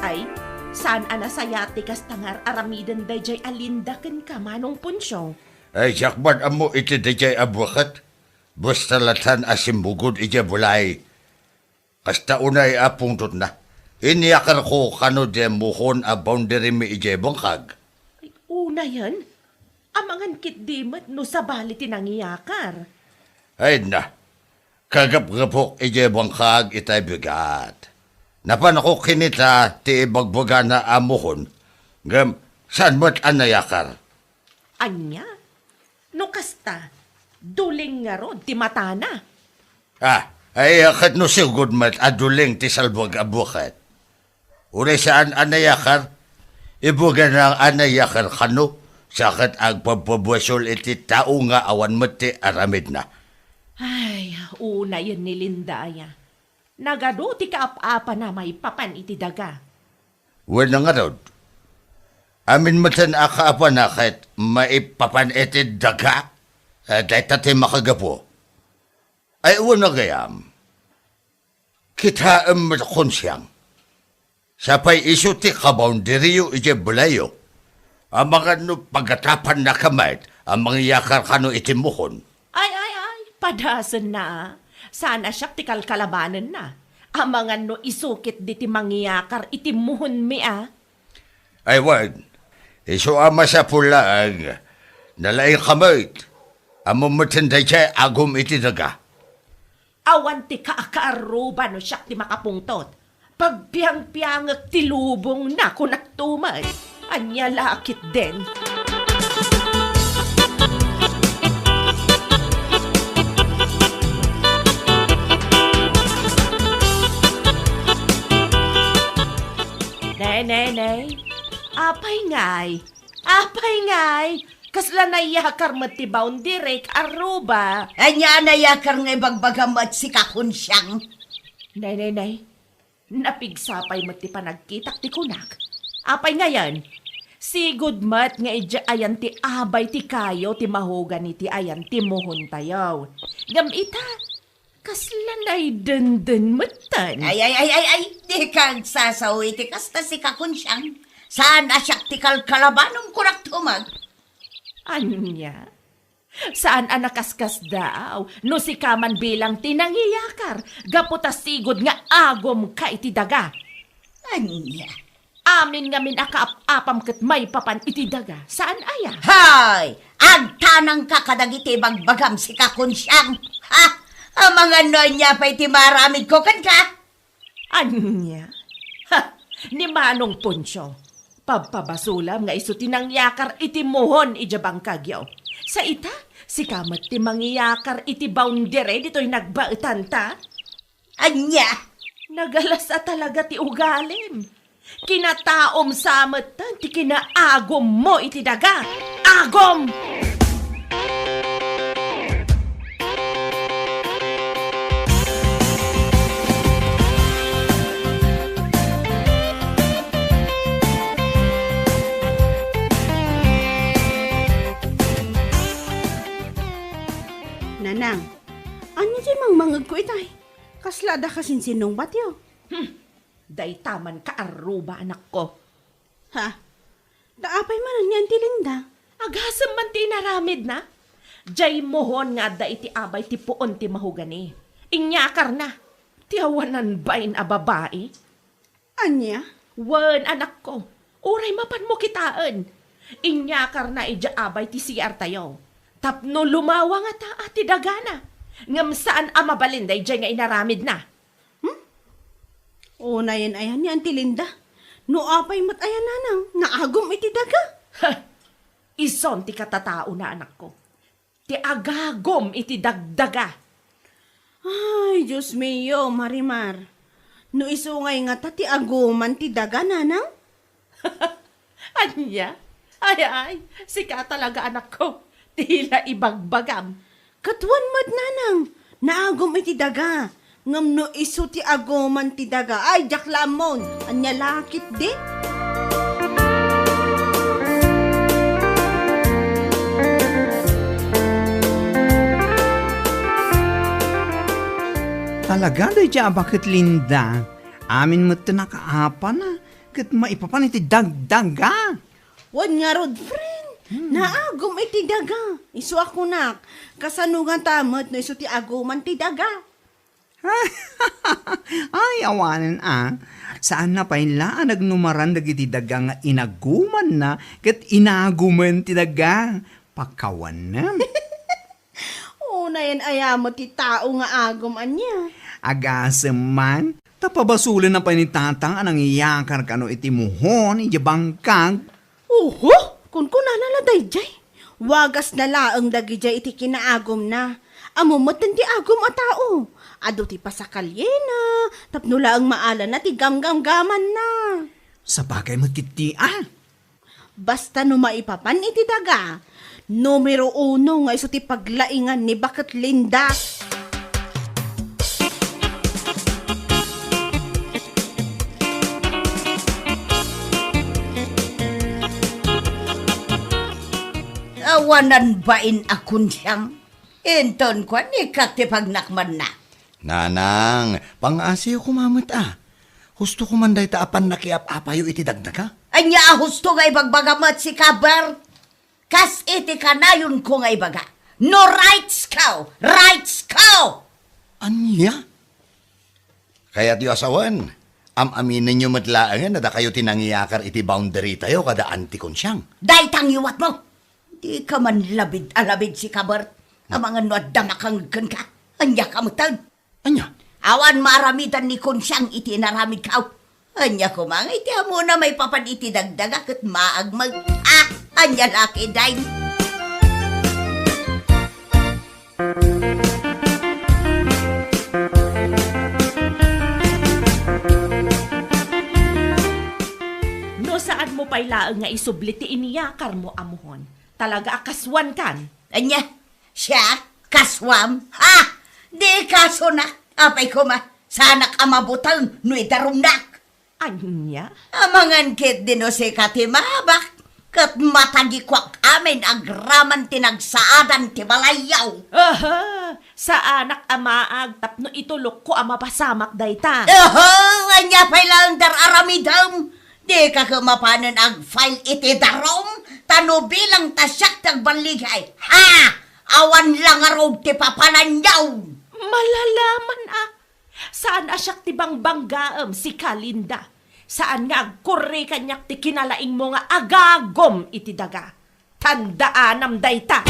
Ay, saan a nasayaat ti kasta nga ar-aramiden daydiay a Linda kenka, Manong Poncio. Ay, diak man ammo iti daydiay a buket. Basta latta a simmugod idiay balay. Kasta unay a pungtotna. Inyakarko kano diay muhon a boundary mi idiay bangkag. Ay, unayen? Amangan ketdi met no sabali ti nangiyakar. Ay na, kagapgapok idiay bangkag itay bigat. Napanko kinita ti ibagbagana a muhon, ngem saan met a nayakar. Ania? No kasta, duling ngarud ti matana. Ah, ay, ket no sigud met a duling ti salbag a buket. Uray saan a nayakar, ibagana a nayakar kano, sa ket agpabpabasol iti tao nga awan met ti aramidna. Ay, unayen ni Linda aya. Nagadu ti kaap-apana maipapan iti daga. Wen ngarud, amin metten a kaapana ket maipapan iti daga, eh, dayta ti makagapu. Ay, wen gayam, kitaem met kunsiang. Sapay isu ti kaboundaryyo idiay balayyo. Amangan no pagatapannaka met a mangiyakar kano iti muhon. Ay, ay, ay, padasenna, a. Saan a siak ti kalkalabanenna. Amangan no isu ketdi ti mangiyakar iti muhonmi, a. Ay, wen, isu a masapul laeng, nalaingka met. Ammom metten daydiay agum iti daga. Awan ti kaakaarruba no siak ti makapungtot. Pagpiangpiangek ti lubongna, kunakto met. Ania la ketdin? Nay, nay, nay. Apay ngay? Apay ngay? Kasla nayakar met ti boundary, kaarruba. Ania a nayakar nga ibagbagam met, sika, kunsiang? Nay, nay, nay. Napigsa pay met ti panagkitak ti kunak. Apay ngayen? Sigud met nga idiay ayan ti abay ti kayo ti mahogani ti ayan ti muhontayo. Ngem ita, kasla naydenden metten. Ay, ay, ay, ay, ay, dika agsasao iti kasta, sika, kunsiang. Saan a siak ti kalkalabanom, kunak tumek. Ania? Saan a nakaskasdaaw no sika man bilang ti nangiyakar gapu ta sigud nga agumka iti daga. Ania? Amin ngamin a kaap-apam ket maipapan iti daga. Saan aya? Hay! Agtanangka kadagiti ibagbagam, sika, kunsiang. Ha? Amangan no ania pay ti maaramidko kenka? Ania? Ha! Ni Manong Poncio, pabpabasolam nga isu ti nangyakar iti muhon idiay bangkagyo. Sa ita, sika met ti mangiyakar iti boundary ditoy nagbaetanta? Ania? Nagalas a talaga ti ugalim. Kinataom sa metten ti kinaagummo iti daga. Agum! Nanang, ania ti mangmangegko itay? Kasla adda kasinsinungbatyo? Hmm, dayta man kaarruba, anakko. Ha? Ta apay manen nga Auntie Linda? Agasem man ti inaramidna. Diay muhon nga adda iti abay ti puon ti mahogani. Inyakarna. Ti awanan bain a babai. Ania? Wen, anakko. Uray mapanmo kitaen. Inyakarna idiay abay ti C R tayo. Tapno lumawa ngata ti dagana. Ngem saan a mabalin daydiay nga inaramidna. Hmm? Unayen aya ni Auntie Linda. No apay met aya, nanang, naagum iti daga? Ha! Ison ti katataona, anakko. Ti agagum iti dagdaga. Ay, Dios mio, Marimar. No isu ngay ngata ti aguman ti daga, nanang? Ania? Ay, ay, sika talaga, anakko. Ti la ibagbagam. Ket wen met, nanang, naagum iti daga. Ngem no isu ti aguman ti daga, ay, diak la ammon. Ania la ketdi? Talaga, daydiay a baket, Linda. Amin met ti nakaapana ket maipapan iti dagdaga. Wen ngarud, friend, Hmm. naagum iti daga. Isu a kunak, kasano ngata met no isu ti aguman ti daga? Ay, awanen a. Saanna pay la a nagnumaran dagiti daga nga inagumanna ket inagumen ti daga. Pakawanem. Unayen aya met ti tao nga agum, ania? Agasem man, ta pabasolenna pay ni Tatang a nangiyakar kano iti muhon idiay bangkag. Oho, kunkunana la daydiay. Wagasna laeng dagidiay iti kinaagumna. Ammom met ti agum a tao. Adu ti pasakalyena, tapno laeng maalana ti gamgamgamanna. Sabagay met ketdi a. Basta no maipapan iti daga, numero uno nga isu ti paglaingan ni Baket Linda. Awanan bain a kunsiang. Inton kuan ni Kat ti pagnakmanna. Nanang, pangngaasim koma met a. Husto koma dayta a pannakiap-apayo iti dagdaga. Ania a husto nga ibagbaga met sika, Bert? Kas iti kanayonko nga ibaga, no rights ko, rights ko! Ania? Kayatyo a sawen, am-aminenyo met laengen a dakayo ti nangiyakar iti boundary tayo kada Auntie Kunsiang. Dayta ngiwatmo. Dika man labid a labid sika, Bert. Amangan no adda makangeg kenka. Ania ka metten? Ania? Awan maaramidan ni Kunsiang iti inaramidko. Ania koma nga iti ammona maipapan iti dagdaga ket maagmeg. Ah, ania la ketdin? No saanmo pay laeng nga isubli ti iniyakarmo a muhon, talaga a kasuankan. Ania? Siak? Kasuam? Ha? Di kasunak. Apay koma, saanak a mabuteng no idarumnak. Ania? Amangan ketdi no sika ti maabak, ket matagikuak amin agraman ti nagsaadan ti balayyo. Aha! Saanak a maag tapno itulokko a mapasamak dayta. Oho! Ania pay laeng dar-aramidem? Dika ket mapanen ag-file iti darum, ta no bilang ta siak ti agballigay. Ha! Awan la ngarud ti papananyo. Malalaman a. Saan a siak ti bangbanggaem, sika, Linda. Saan nga agkurri kaniak ti kinalaingmo nga agagum iti daga. Tandaanam dayta.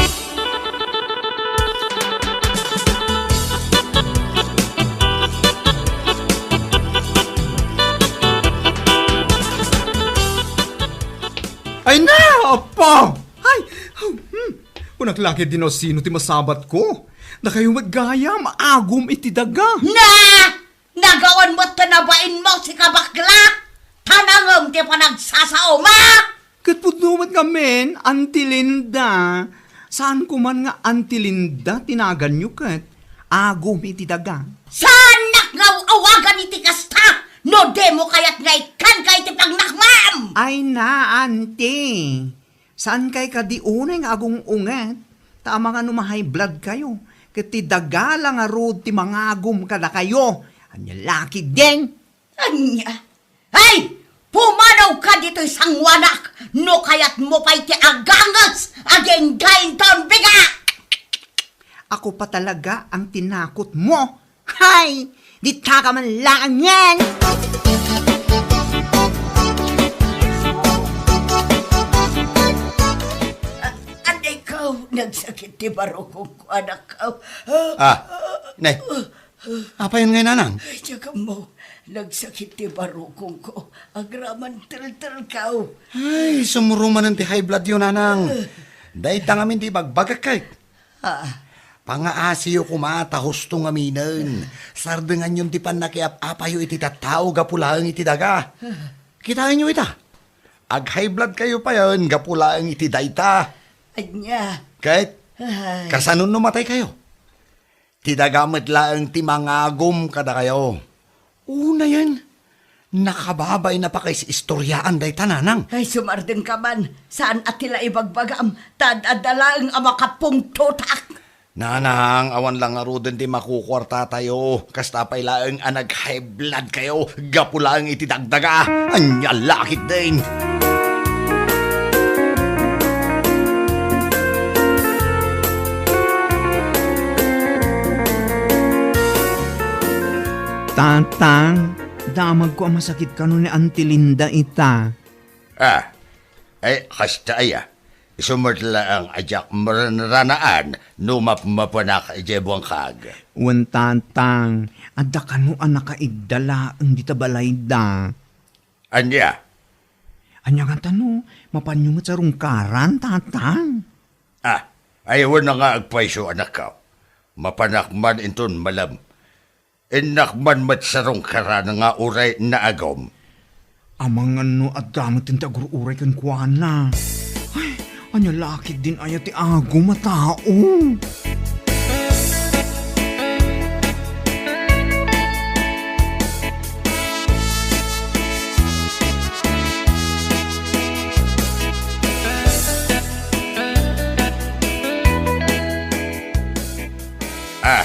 Ay na, Apo! Ay! Hmm. Kunak la ketdi no sino ti masabatko. Dakayo met gayam, agum iti daga. Na! Nagawan met ti nabainmo, sika bakla! Tanangem ti panagsasaom, a! Ket pudno met ngamin, Auntie Linda. Saan ko man nga Auntie Linda ti naganyo ket agum iti daga. Saannak nga aw-awagan iti kasta no dimo kayat nga ikkanka iti pagnakmam! Ay na, Auntie. Saankay kadi unay nga agung-unget, ta amangan no ma-high blood kayo, ket ti daga la ngarud ti mangagum kadakayo. Ania la ketdin? Ania? Ay! Pumanawka ditoy sangoanak no kayatmo pay ti aganges agingga inton biga! Ako pa talaga ang tinakot mo. Hay! Ditaka man laangen! A-, anday ko, Nagsakit ti barukongko, anakko. Ah, nay. Apayon ngay, nanang? Ay, diak ammo. Nagsakit ti barukongko. Agraman teltelko. Ay, sumurong manen ti high blood yo, nanang. Dayta ngamin ti ibagbagak ket. Ah. Pangaasiyo koma ta husto ngaminen. Sardenganyon ti pannakiap-apayo iti tattao gapu laeng iti daga. Kitaenyo ita. Ag-high blood kayo payen gapu laeng iti dayta. Ania? Ket, ay, kasano no matay kayo? Ti daga met laeng ti mangagum kadakayo. Unayen, nakababain a pakais-istoriaan dayta, nanang. Ay, sumardengka man. Saan a ti la ibagbagam, ta ad-adda laeng a makapungtotak. Nanang, awan la ngaruden ti makukuartatayo. Kasta pay laeng a nag-high blood kayo, gapu laeng iti dagdaga. Ania la ketdin? Tatang, damagko a masakit kano ni Auntie Linda ita. Ah, ay, kasta aya. Isu met laeng a diak maranranaan no mapmapanak idiay buangkag. Wen, Tatang, adda kano a nakaidda laeng dita balayda. Ania? Ania ngata no mapanyo met sarungkaran, Tatang? Ah, ay, wen nga agpayso, anakko. Mapanak man inton malem. Innak man met sarungkaran nga uray naagum. Amangan no adda met ti agur-uray kenkuana. Ay, ania la ketdin aya ti agum a tao? Ah,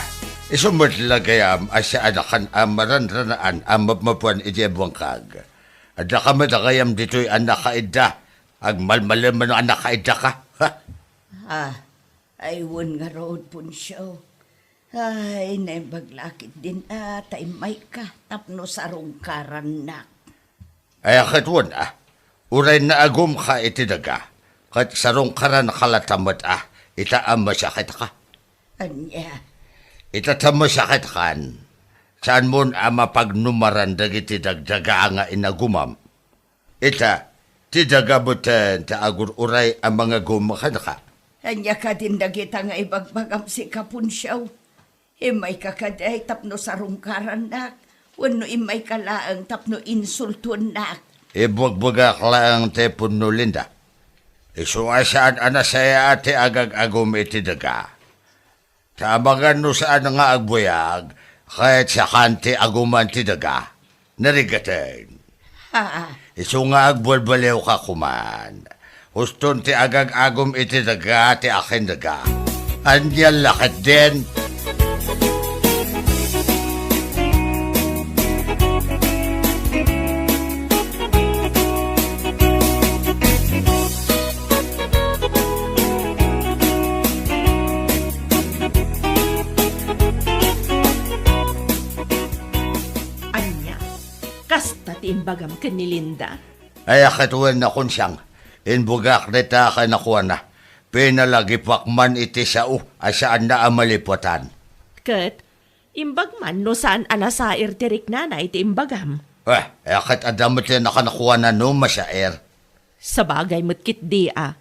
isu met la gayam a saan a kan a maranranaan a mapmapan idiay buangkag. Adda ka met gayam ditoy a nakaidda, agmalmalem a nakaidda ka. Ha? Ah, ay wen ngarud, Poncio. Ay, naimbag la ketdin a ta immayka tapno sarungkarannak. Ay, ket wen a, uray naagumka iti daga, ket sarungkaranka latta met a, ita a masakitka. Ania? Ita ta masakitkan, saanmon a mapagnumaran dagiti dagdaga nga inagumam. Ita, ti daga met ti agur-uray a mangagum kenka. Ania kadin dagita nga ibagbagam sika, Poncio? Immayka kadi tapno sarungkarannak, wenno immayka laeng tapno insultuennak? Ibugbugak laeng ti punno, Linda. Isu a saan a nasayaat ti agag-agum iti daga. Ta amangan no saan nga agbuyag, ket sakan ti aguman ti daga. Narigaten. Ha? Isu nga agbalbaliwka koman. Huston ti agag-agum iti daga ti akin daga. Ania la ketdin? Ania? Kasta ti imbagam ken ni Linda? Ay, a ket wen a, Konsiang, imbugak dayta a kanakuana. Pinalagipak man iti sao a saanna a malipatan. Ket, imbag man no saan a nasair ti riknana iti imbagam. Eh, a ket adda met ti nakanakuana no masair. Sabagay met ketdi a.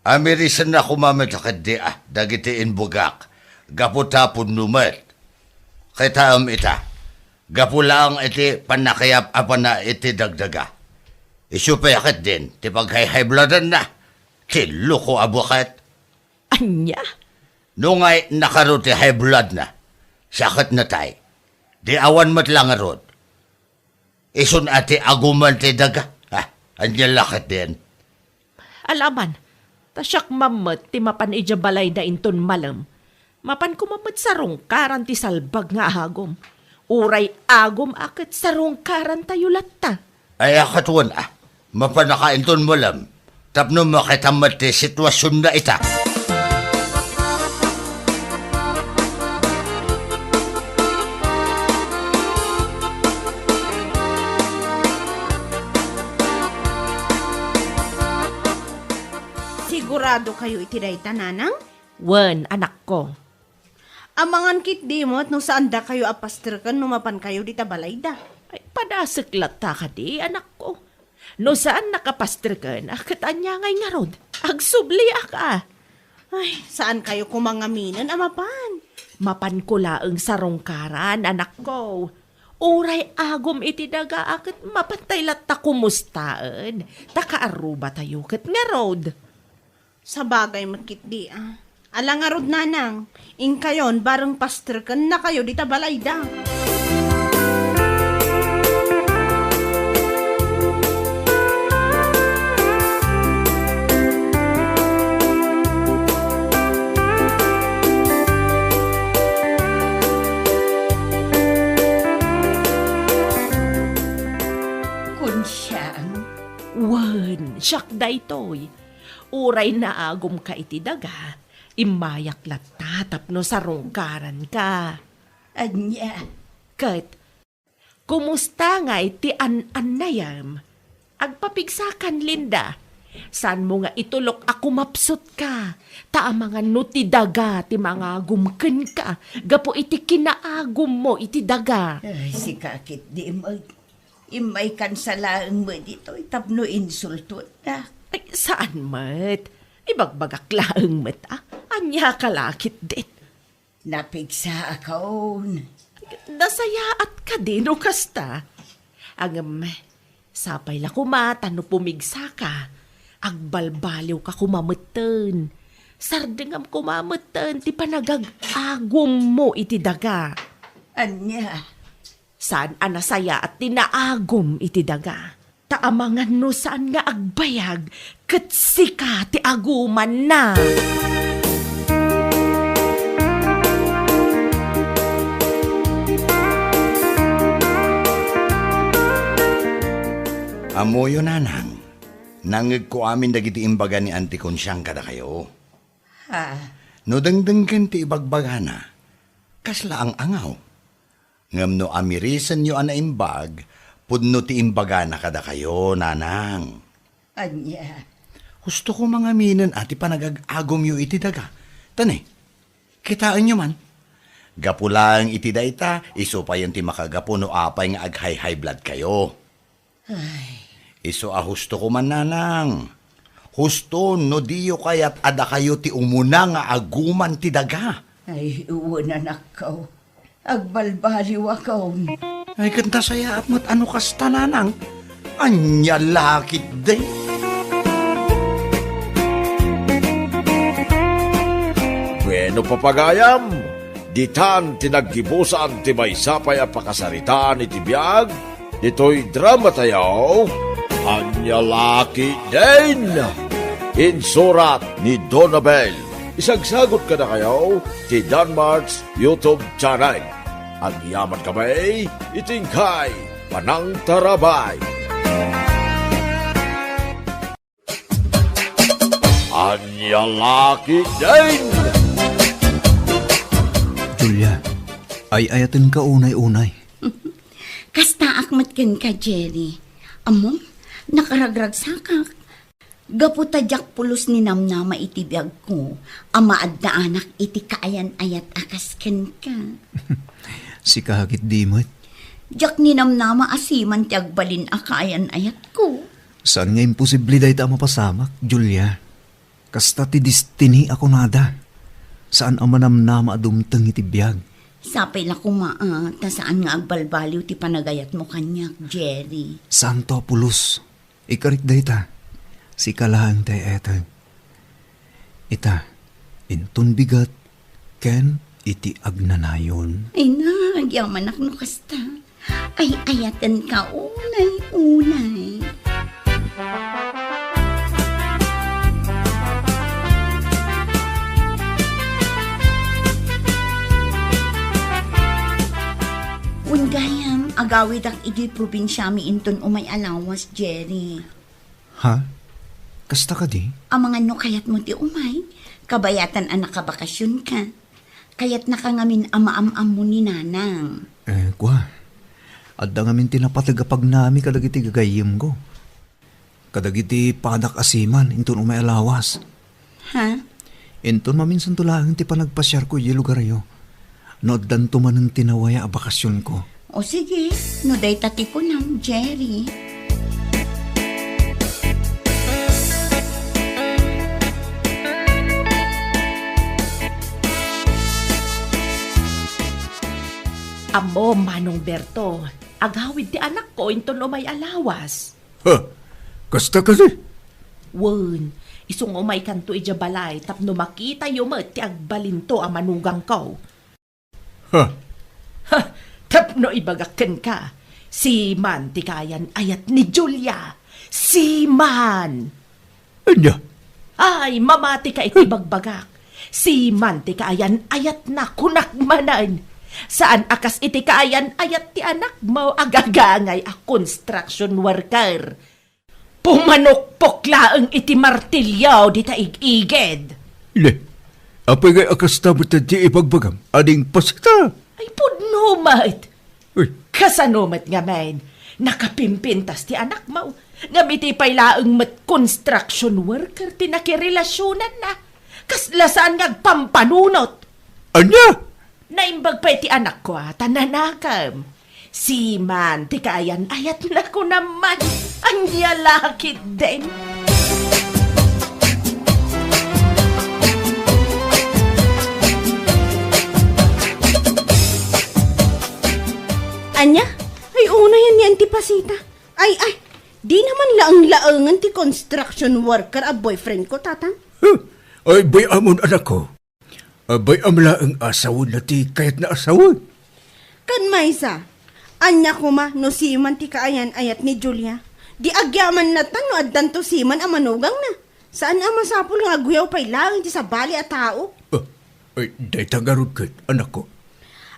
Amirisenna koma met ketdi a dagiti imbugak, gapu ta pudno met. Kitaem ita, gapu laeng iti pannakayap-apana iti dagdaga. Isu pay a ketdin ti paghayhayblodanna, ti loko a buket. Ania? No ngay nakaro ti high bloodna, saketna tay, di awan met la ngarud. Isun a ti aguman ti daga. Ah, ania la ketdin? Alaman, ta siak man met ti mapan idiay balayda inton malem. Mapan koma met sarungkaran ti salbag nga agum. Uray agum a ket sarungkarantayo latta. Ay, a ket wen a, mapanaka inton malem. Tapno makita met ti situasionna ita. Sigura Siguradokayo iti dayta, nanang? Wen, anakko. Amangan ketdi met no saandakayo a pasterken no mapankayo dita balayda. Ay, padasek latta kadi, anakko. No saannak a pasterken, a, ket ania ngay ngarud? Agsubliak a. Ay, saankayo koma ngaminen a mapan? Mapanko laeng sarungkaran, anakko. Uray agum iti daga a ket mapantay latta kumustaen, ta kaarrubatayo ket ngarud. Sabagay met ketdi a. Ala ngarud, nanang, inkayon bareng pasterkennakayo dita balayda. Kunsiam? Wen, siak daytoy. Uray naagumka iti daga, immayak latta tapno sarungkaranka. Ania? Ket, kumusta ngay ti an-annayem? Agpapigsakan, Linda. Saanmo nga itulok a kumapsutka, ta amangan no ti daga ti mangagum kenka gapu iti kinaagummo iti daga. Ay, sika ketdi met. Immaykansa laeng met ditoy tapno insultoennak. Ay, saan met. Ibagbagak laeng met a. Ania ka la ketdin? Napigsaakon. Nasayaat kadi no kasta? Ngem, sapay la koma ta no pumigsaka, agbalbaliwka koma metten. Sardengam koma metten ti panagag-agummo iti daga. Ania? Saan a nasayaat ti naagum iti daga. Ta amangan no saan nga agbayag, ket sika ti agumanna. Ammoyo, nanang, nangngegko amin dagiti imbaga ni Auntie Consiang kadakayo. Ha? No dengdenggen ti ibagbagana, kasla ang-angaw. Ngem no amirisenyo a naimbag, pudno ti imbagana kadakayo, nanang. Ania? Husto koma ngaminen a ti panagag-agumyo iti daga. Ta ne, kitaenyo man. Gapu laeng iti dayta, isu payen ti makagapu no apay nga ag-high-high bloodkayo. Ay. Isu a husto koma, nanang. Husto no diyo kayat a dakayo ti umuna nga aguman ti daga. Ay, wen, anakko. Agbalbaliwakon. Ay, ket nasayaat met a no kasta, nanang. Ania la ketdi? Bueno, papagayam, ditan ti naggibusan ti maysa pay a pakasaritaan iti biag ditoy dramatayo, Ania la ketdin? Insurat ni Donabel. Isagsagut kadakayo ti Danmart's YouTube channel. Agyaman kami iti inkay panangtarabay. Ania la ketdin? Julia, ay-ayatenka unay-unay. Kastaak met kenka, Jerry. Ammom, nakaragragsakak. Gapu ta diak pulos ninamnama iti biagko a maaddaanak iti kaayan-ayat a kas kenka. Sika ketdi met. Diak ninamnama a siman ti agbalin a kaayan-ayatko. Saan nga imposible dayta a mapasamak, Julia. Kasta ti destiny a kunada. Saan a manamnama a dumteng iti biag. Sapay la koma a ta saan nga agbalbaliw ti panagayatmo kaniak, Jerry. Saanto a pulos. Ikarik dayta. Sika laeng ti ay-ayaten. Ita, inton bigat, ken iti agnanayon. Ay na, agyamanak no kasta. Ay-ayatenka unay-unay. Wen gayam, agawidak idiay probinsiami inton umay a lawas, Jerry. Ha? Kasta kadi? Amangan no kayatmo ti umay, kabayatan a nakabakasionka. Kayatnaka ngamin a maam-ammo ni Nanang. Eh, kua. Adda ngamin ti napateg a pagnami kadagiti gagayyemko. Kadagiti padak a siman inton umay a lawas. Ha? Inton maminsanto laeng ti panagpasiarko idiay lugaryo, no addanto manen ti nawaya a bakasionko. O sige, no dayta ti kunam, Jerry. Ammom, Manong Berto, agawid ti anakko inton umay a lawas. Ha? Kasta kadi? Wen, isu nga umaykanto idiay balay tapno makitayo met ti agbalinto a manugangko. Ha? Ha! Tapno ibagak kenka, siman ti kaayan-ayat ni Julia. Siman! Ania? Ay, mamatika iti bagbagak. Siman ti kaayan-ayatna, kunak manen. Saan a kas iti kaayan-ayat ti anakmo a gagangay a construction worker. Pumanukpok laeng iti martilio dita ig-igid. Ne, apay ngay a kasta met ti ibagbagam, ading pasita? Ay, pudno met. Uy. Kasano met ngamin, nakapimpintas ti anakmo, ngem iti pay laeng met construction worker ti nakirelasionanna. Kasla saan nga agpampanunot. Ania? Naimbag pay ti anakko a ta nanakem. Siman ti kaayan-ayatna, kunam man. Ania la ketdin? Ania? Ay, unay, ania ti pasita? Ay, ay, dina man laeng-laengen ti construction worker a boyfriend ko, Tatang. Huh? Ay, bay-amon, anakko. Bay-am laeng a sawenna ti kayatna a sawen. Ken maysa, ania koma no siman ti kaayan-ayat ni Julia? Di agyaman latta no addanto siman a manugangna. Saan a masapul nga aguyaw pay laeng ti sabali a tao. Ah, ay, dayta ngarud ket, anakko.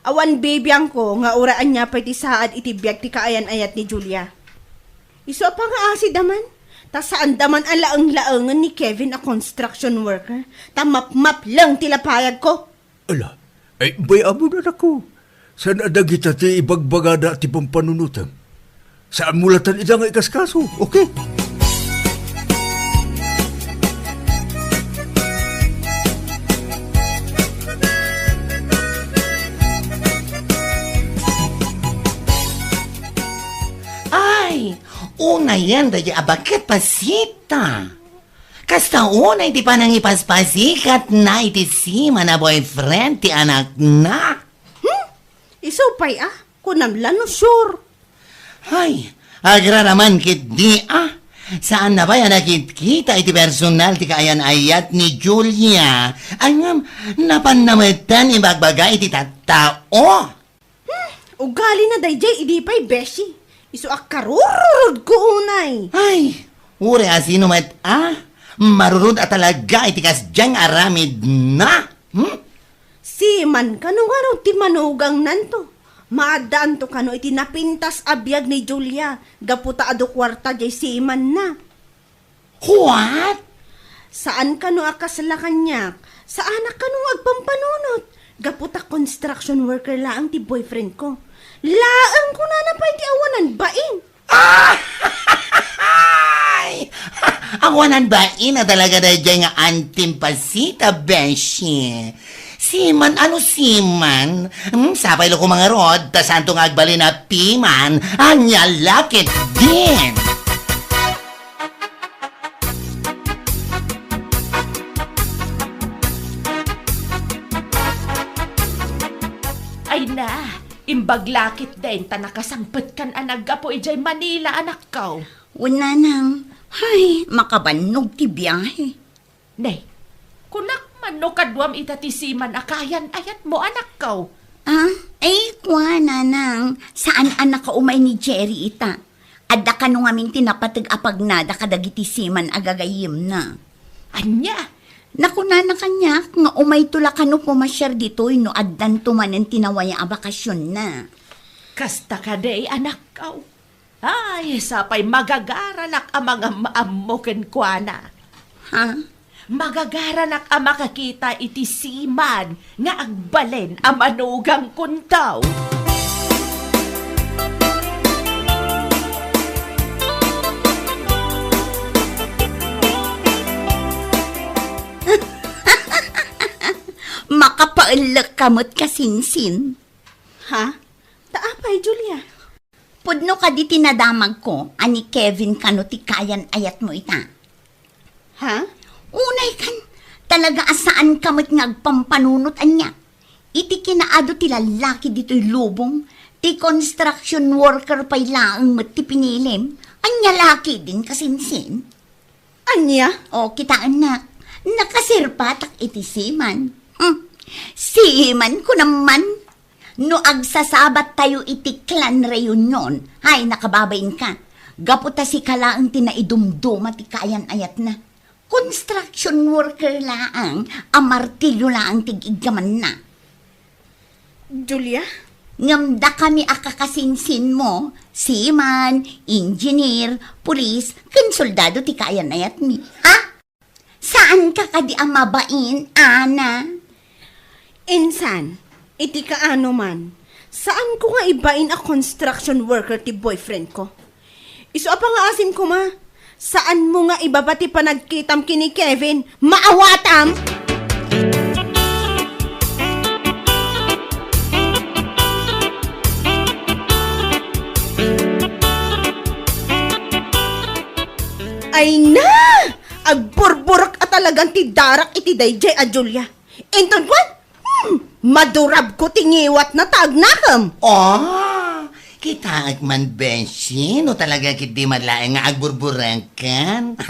Awan bibiangko nga uray ania pay ti saad iti biag ti kaayan-ayat ni Julia. Isu a pangaasidda man, ta saanda man a laeng-laengen ni Kevin a construction worker, ta mapmapleng ti lapayagko. Ala, ay, bay-amon, anakko. Saan a dagita ti ibagbagada ti pampanunotem? Saanmo latta ida nga ikaskaso, okay? Ay, unayen daydi a baket pasita. Kasta unay ti panangipaspasikatna iti siman a boyfriend ti anakna. Hmm? Isu pay a, kunam la no sure. Ay, agraraman ketdi a. Saanna pay a nakitkita iti personal ti kaayan-ayat ni Julia. Ay ngem, napanna metten ibagbaga iti tattao. Hmm, ugalina daydiay idi pay, beshi. Isu a karururudko unay. Ay, uray a sino met a marurud a talaga iti kasdiay nga aramidna. Hmm? Siman kano ngarud ti manugangnanto. Maaddaanto kano iti napintas a biag ni Julia gapu ta adu kuarta diay simanna. What? Saan kano a kasla kaniak? Saanak kano nga agpampanunot? Gapu ta construction worker laeng ti boyfriend ko. Laeng kunana pay ti awanan bain. Ah! Awanan bain a talaga daydiay nga antim pasita, beshi. Siman, ano siman? Hmm, sapay la koma ngarud, ta saanto nga agbalin a piman, ania la ketdin. Ay na, imbag la ketdin ta nakasangpetkan a naggapu idiay Manila, anakko. Wen, nanang, ay, makabannog ti biahe. Nay, kunak man no kaduam ita ti siman a kaayan-ayatmo, anakko. Ah, ay, kua, nanang, saan a nakaumay ni Jerry ita. Adda kano ngamin ti napateg a pagnada kadagiti siman a gagayyemna. Ania? Nakunana kaniak nga umayto la kano pumasiar ditoy no addanto manen ti nawaya a bakasionna. Kasta kadi, anakko. Ay, sapay magagaranak a mangam-ammo kenkuana. Ha? Magagaranak a makakita iti siman nga agbalin a manugangkonto. Ellek ka met kasinsin. Ha? Ta apay, Julia? Pudno kadi ti nadamagko a ni Kevin kano ti kayan-ayatmo ita? Ha? Unay kan, talaga a saan ka met nga agpampanunot ania. Iti kinaadu ti lallaki ditoy lubong, ti construction worker pay laeng met ti pinilim. Ania la ketdin kasinsin? Ania? O, kitaennak. Nakasirpatak iti seaman. Hmm. Seaman, kunam man. No agsasabattayo iti clan reunion, ay, nakababainka. Gapu ta sika laeng ti naidumduma ti kayan-ayatna. Construction worker laeng a martilyo laeng ti iggamanna. Julia? Ngem dakami a kakasinsinmo, seaman, engineer, pulis, ken soldado ti kayan-ayatmi. Ha? Saanka kadi a mabain, Ana? Insan, iti kaano man, saanko nga ibain a construction worker ti boyfriend ko. Isu a pangaasim koma, saanmo nga ibaba ti panagkitam ken ni Kevin. Maawatam! Ay na! Agburburek a talagan ti darak iti daydiay a Julia. Inton kuan, hmm, madurabko ti ngiwatna ta agnakem. Oh, kitaek man, beshi, no talaga ketdi met laeng nga agburburekan.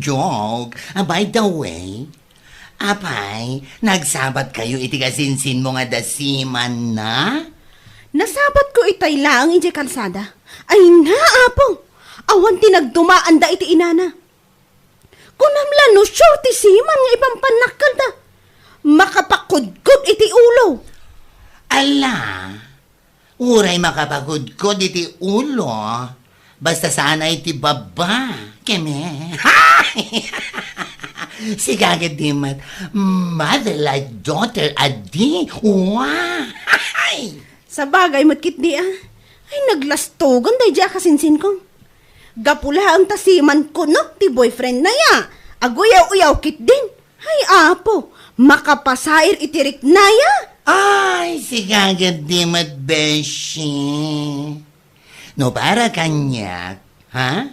Joke. Ah, by the way, apay, nagsabatkayo iti kasinsinmo nga da seaman-na? Nasabatko itay laeng idiay kalsada. Ay na, Apo! Awan ti nagdumaanda iti inana. Kunam la no sure ti seaman nga ipampannakkelda. Makapakudkod iti ulo. Ala, uray makapakudkod iti ulo, basta saan a iti baba, keme. Sika ketdi met, mother like daughter, adi. Wa! Sabagay met ketdi a. Ay, naglastogan daydiay a kasinsinko. Gapu laeng ta seaman kuno ti boyfriendna ya. Aguyaw-uyaw ketdin. Ay, Apo, makapasair iti rikna ya. Ay, sika ketdi met, beshi. No para kaniak, ha?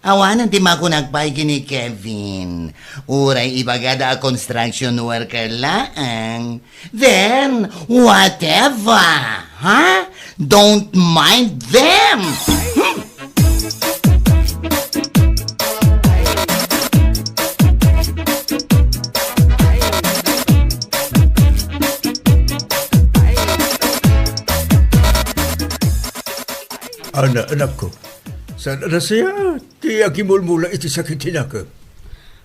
Awanen ti makunak pay ken ni Kevin. Uray ibagada a construction worker laeng. Then, whatever, ha? Don't mind them. Hmm. Ana, anakko, saan a nasayaat ti agimulmula iti sakit ti nakem?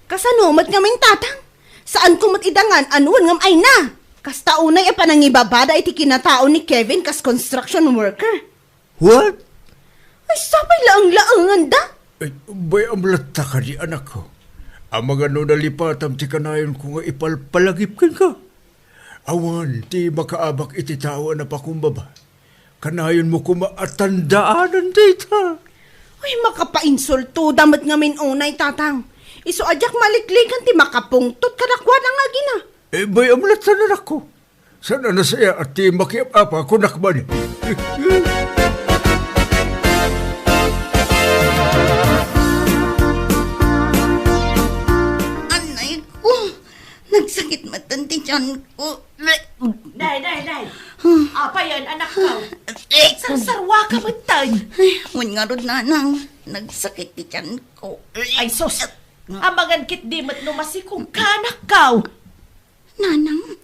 Kasano met ngamin, Tatang? Saanko met idangan a nuan ngem ay na. Kasta unay a panangibabada iti kinatao ni Kevin kas construction worker. What? Ay, sapay laeng-laenganda. Ay, bay-am latta kadi, anakko. Amangan no nalipatam ti kanayonko nga ipalpalagip kenka. Awan ti makaabak iti tao a napakumbaba. Kanayonmo koma a tandaanan dayta. Uy, makapainsultoda met ngamin unay, Tatang. Isu a diak maliklikan ti makapungtot kadakuada nga agina. Eh, bay-am latta, anakko. Saan a nasayaat ti makiap-apa kunak man. Anay ko, nagsakit met ti tiyanko. Day, day, day. Apay, anakko? Sarsarwa ka met. Ay, wen ngarud, nanang. Nagsakit ti tiyanko. Ay, sus. Amangan ketdi met no masikog ka, anakko. Nanang.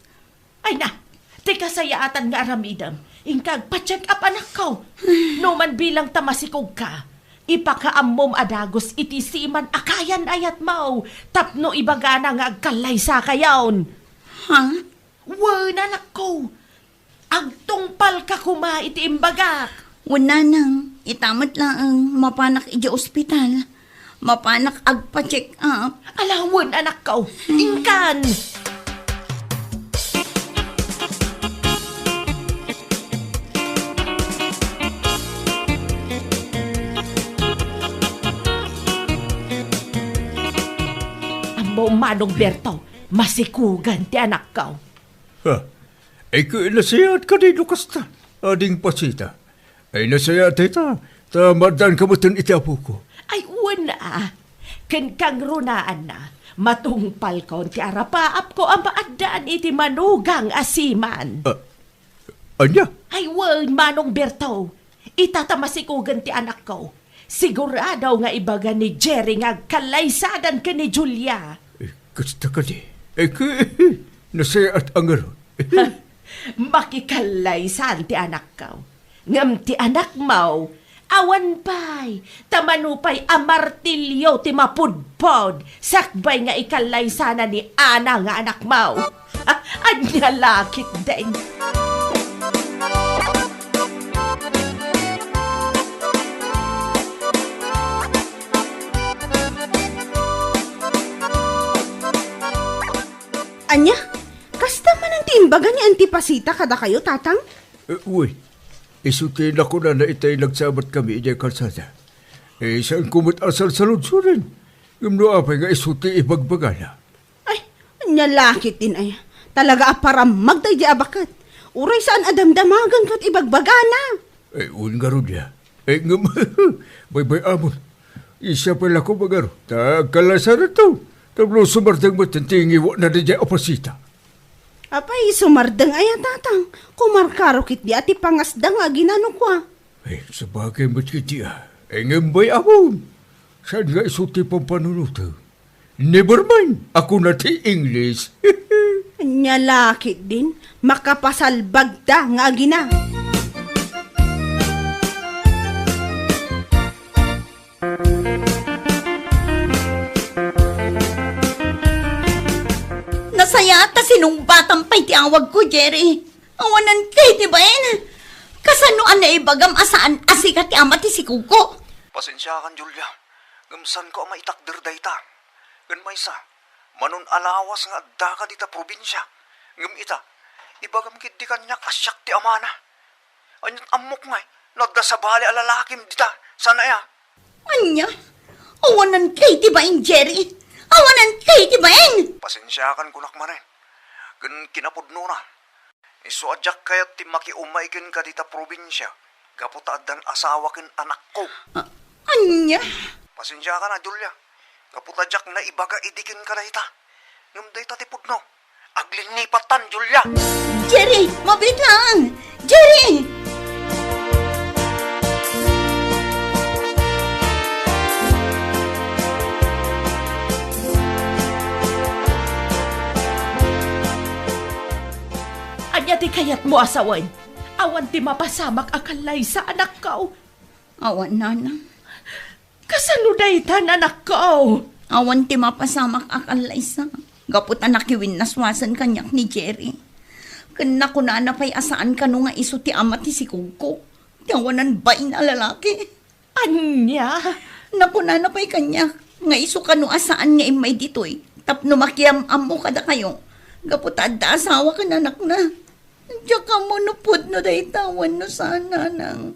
Ay na, ti kasayaatan nga aramidem, inka agpa-check up, anakko. No man bilang ta masikog ka, ipakaammom a dagus iti seaman a kayan-ayatmo tapno ibagana nga agkallaysa kayon. Ha? Wen, anakko. Agtungpal ka koma iti imbagak. Wen, nanang, ita met laeng mapanak idiay ospital. Mapanak agpa-check up. Ala wen, anakko. Inkan. Ammom, Manong Berto, masikugan ti anakko. Ah, ay, nasayaat kadi no kasta, ading Pasita. Ay, nasayaat dayta, ta maaddaanka metten iti apoko. Ay, wen a. Ken kangrunaanna, matungpalkon ti arapaapko a maaddaan iti manugang a seaman. Ah, ania? Ay, wen, Manong Berto. Ita ta masikugen ti anakko. Sigurado nga ibaga ni Jerry nga agkallaysadan ken ni Julia. Eh, kasta kadi. Eh, k-, nasayaat a ngarud. Ha? Makikallaysan ti anakko. Ngem ti anakmo, awan pay, ta mano pay a martilio ti mapudpod, sakbay nga ikallaysana ni Ana nga anakmo. Ania la ketdin? Ania? Kasta manen ti imbaga ni Auntie Pasita kadakayo, Tatang? Eh, uy, isu ti nakunana itay nagsabatkami idiay kalsada. Eh, saanko met a salsaludsoden. Ngem no apay nga isu ti ibagbagana? Ay, ania la ketdin aya? Talaga a parammag daydiay a baket. Uray saan a damdamagan ket ibagbagana. Ay, wen ngarud ya. Ay, ngem, baybay-amon. Siak pay la koma ngarud, ta agkallaysananto. Tapno sumardeng met ti ngiwatna daydiay a Pasita. Apay, sumardeng aya, Tatang? Kumarkaro ketdi a ti pangasda nga agina no kua. Ay, sabagay met ketdi a. Ay, ngem bay-amon. Saan nga isu ti pampanunotem? Never mind, a kuna ti English. Ania la ketdin, makapasalbagda nga agina. Nasayaat ta sinungbatam pay ti awagko, Jerry. Awanan kay ti bain. Kasano a naibagam a saan a sika ti ama ti sikuko? Pasensiakan, Julia. Ngem saanko a maitakder dayta. Ken maysa, mano a lawas nga addaka dita probinsia. Ngem ita, ibagam ketdi kaniak a siak ti amana. Ania't ammok ngay no adda sabali a lalakim dita, saan aya? Ania? Awanan kay ti bain, Jerry? Awanan kay ti bain? Pasensiakan kunak manen. Ken kinapudnona, isu a diak kayat ti makiumay kenka dita probinsia, gapu ta addan asawa ken anakko. A-, ania? Pasensiakan a, Julia. Gapu ta diak naibaga idi kenka dayta. Ngem dayta ti pudno. Aglinnipatan, Julia! Jerry! Mabiit laeng! Jerry! Ania ti kayatmo a sawen? Awan ti mapasamak a kallaysa, anakko. Awan, nanang. Kasano daytan, anakko? Awan ti mapasamak a kallaysa, gapu ta nakiwinnaswasen kaniak ni Jerry. Ken nakunana pay a saan kano nga isu ti ama ti sikugko, ti awanan bain a lalaki. Ania? Nakunana pay kaniak nga isu kano a saan nga immay ditoy tapno makiam-ammo kadakayo, gapu ta adda asawa ken anakna. Diak ammo no pudno dayta wenno saan, nanang.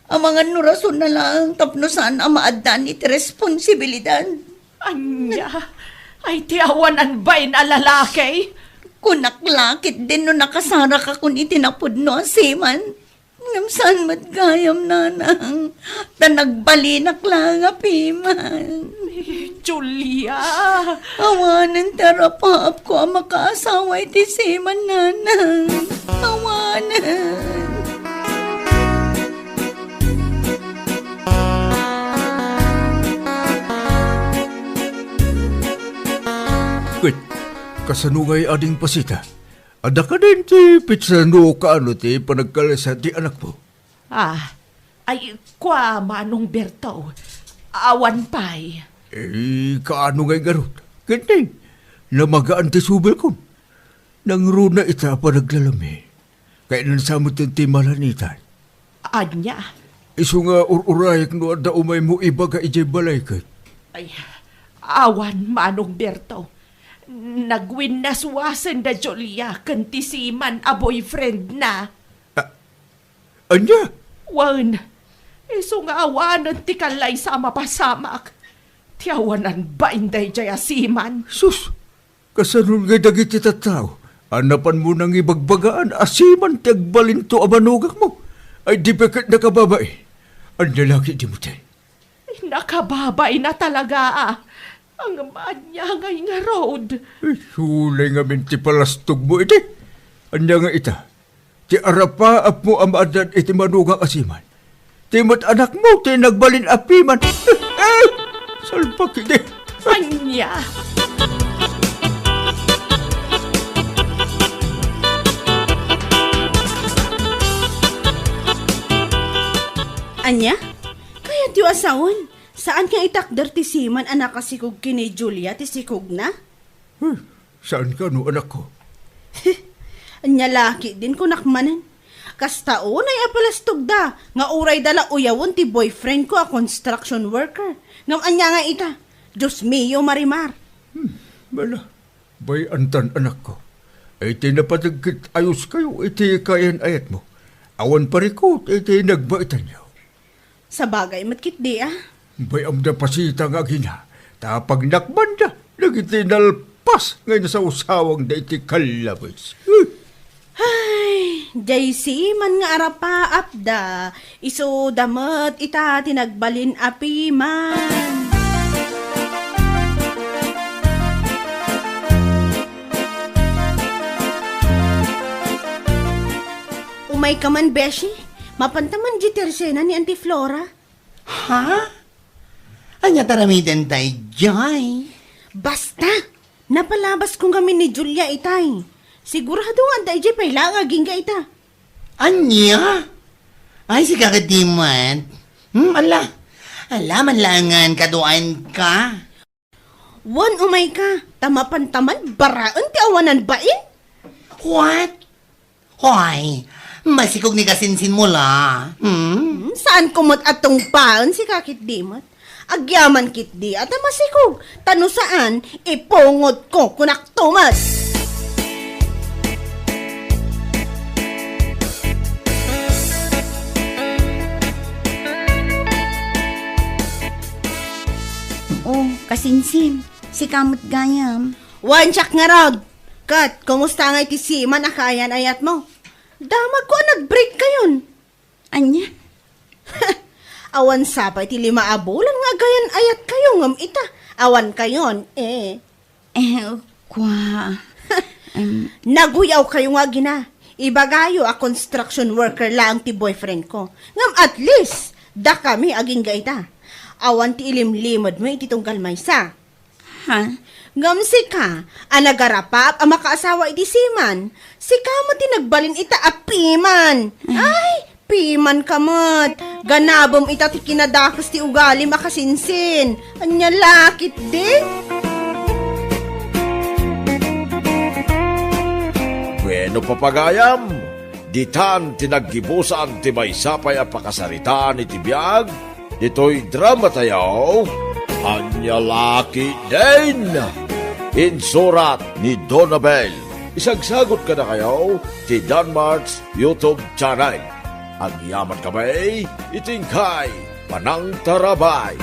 Amangan no rasonna laeng tapno saan a maaddaan iti responsibilidad. Ania? Ay, ti awanan bain a lalaki? Kunak la ketdin no nakasarakakon iti napudno a seaman. Ngem saan met gayam, nanang, ta nagbalinak laeng a piman. Julia! Awanen ti arapaapko a makaasawa iti seaman, nanang. Awanen. Ket, kasano ngay ading Pasita? Adda kadin ti petsa no kaano ti panagkalasa ti anakmo? Ah, ay, kua, Manong Berto. Awan pay. Eh, kaano ngay ngarud? Ket nay, namagaan ti subelkon. Nangruna ita a panaglalami. Kayatna sa met ti malanitan. Ania? Isu nga ur-urayek no adda umaymo ibaga idiay balay ket. Ay, awan, Manong Berto. Nagwinnaswasen da Julia ken ti seaman a boyfriend na. Ah, Ania? Wen, isu nga awanen ti kallaysa a mapasamak ti awanan bain daydiay a seaman. Sus! Kasanon ngay dagiti tattao? A napanmo nangibagbagaan a siman ti agbalinto a manugakmo? Ay, di ba ket nakababai? Ania la ketdin? Nakababain a talaga, a. Ngem ania ngay ngarud? Ay, sulay ngamin ti palastogmo iti. Ania nga ita? Ti arapaapmo a maaddaan iti manugak a siman. Ti met anakmo ti nagbalin a piman. Ay, salbak idi. Ania? Ania? Kayatyo a sawen? Saan nga itakder ti siman a nakasikog ken ni Julia ti sikogna? Hmm, saan kano, anakko? Ania la ketdin, kunak manen. Kasta unay a palastogda, nga urayda la uyawen ti boyfriend ko a construction worker. Ngem ania nga ita? Dios mio, Marimar. Hmm, bala, bay-antan, anakko. Ay, ti napateg ket ayoskayo iti kaayan-ayatmo. Awan parikut iti nagbaitanyo. Sabagay met ketdi, a. Bay-am da pasita nga agina, ta pagnakbanda dagiti nalpas nga insawsawangda iti kallabes. Ay, diay siman nga arapaapda, isuda met ita ti nagbalin a piman. Umayka man, beshi. Mapanta man di tersena ni Auntie Flora. Ha? Ania ti aramidenta idiay? Basta! Napalabasko ngamin ni Julia itay. Sigurado nga adda idiay pay laeng agingga ita. Ania? Ay, sika ketdi met. Hmm, ala. Ala, manlaengen kaduaenka. Wen, umayka, ta mapanta man baraen ti awanan bain. What? Hoy, masikog ni kasinsinmo la. Hmm? Hmm, saanko met a tungpaen sika ketdi met. Agyaman ketdi a ta masikog, ta no saan, ipungotko, kunakto met. Oh, kasinsin, sika met gayam. Wen, siak ngarud. Ket, kumusta ngay ti siman a kaayan-ayatmo? Damagko a nag-break kayon. Ania? Awan sa pay ti lima a bulan nga agayan-ayatkayo ngem ita, awan kayon, eh. Eh, kua, em. Naguyawkayo nga agina. Ibagayo a construction worker laeng ti boyfriend ko. Ngem at least, dakami agingga ita. Awan ti ilimlimedmo iti tunggal maysa. Ha? Ngem sika, a nagarapap a makaasawa iti siman, sika met ti nagbalin ita a piman. Ay, piman ka met. Ganabem ita ti kinadakes ti ugalim a kasinsin. Ania la ketdi? Bueno, papagayam, ditan ti naggibusan ti maysa pay a pakasaritaan iti biag ditoy dramatayo, Ania la ketdin? Insurat ni Donabel. Isagsagut kadakayo ti Danmart's YouTube channel. Agyaman kami iti inkay panangtarabay.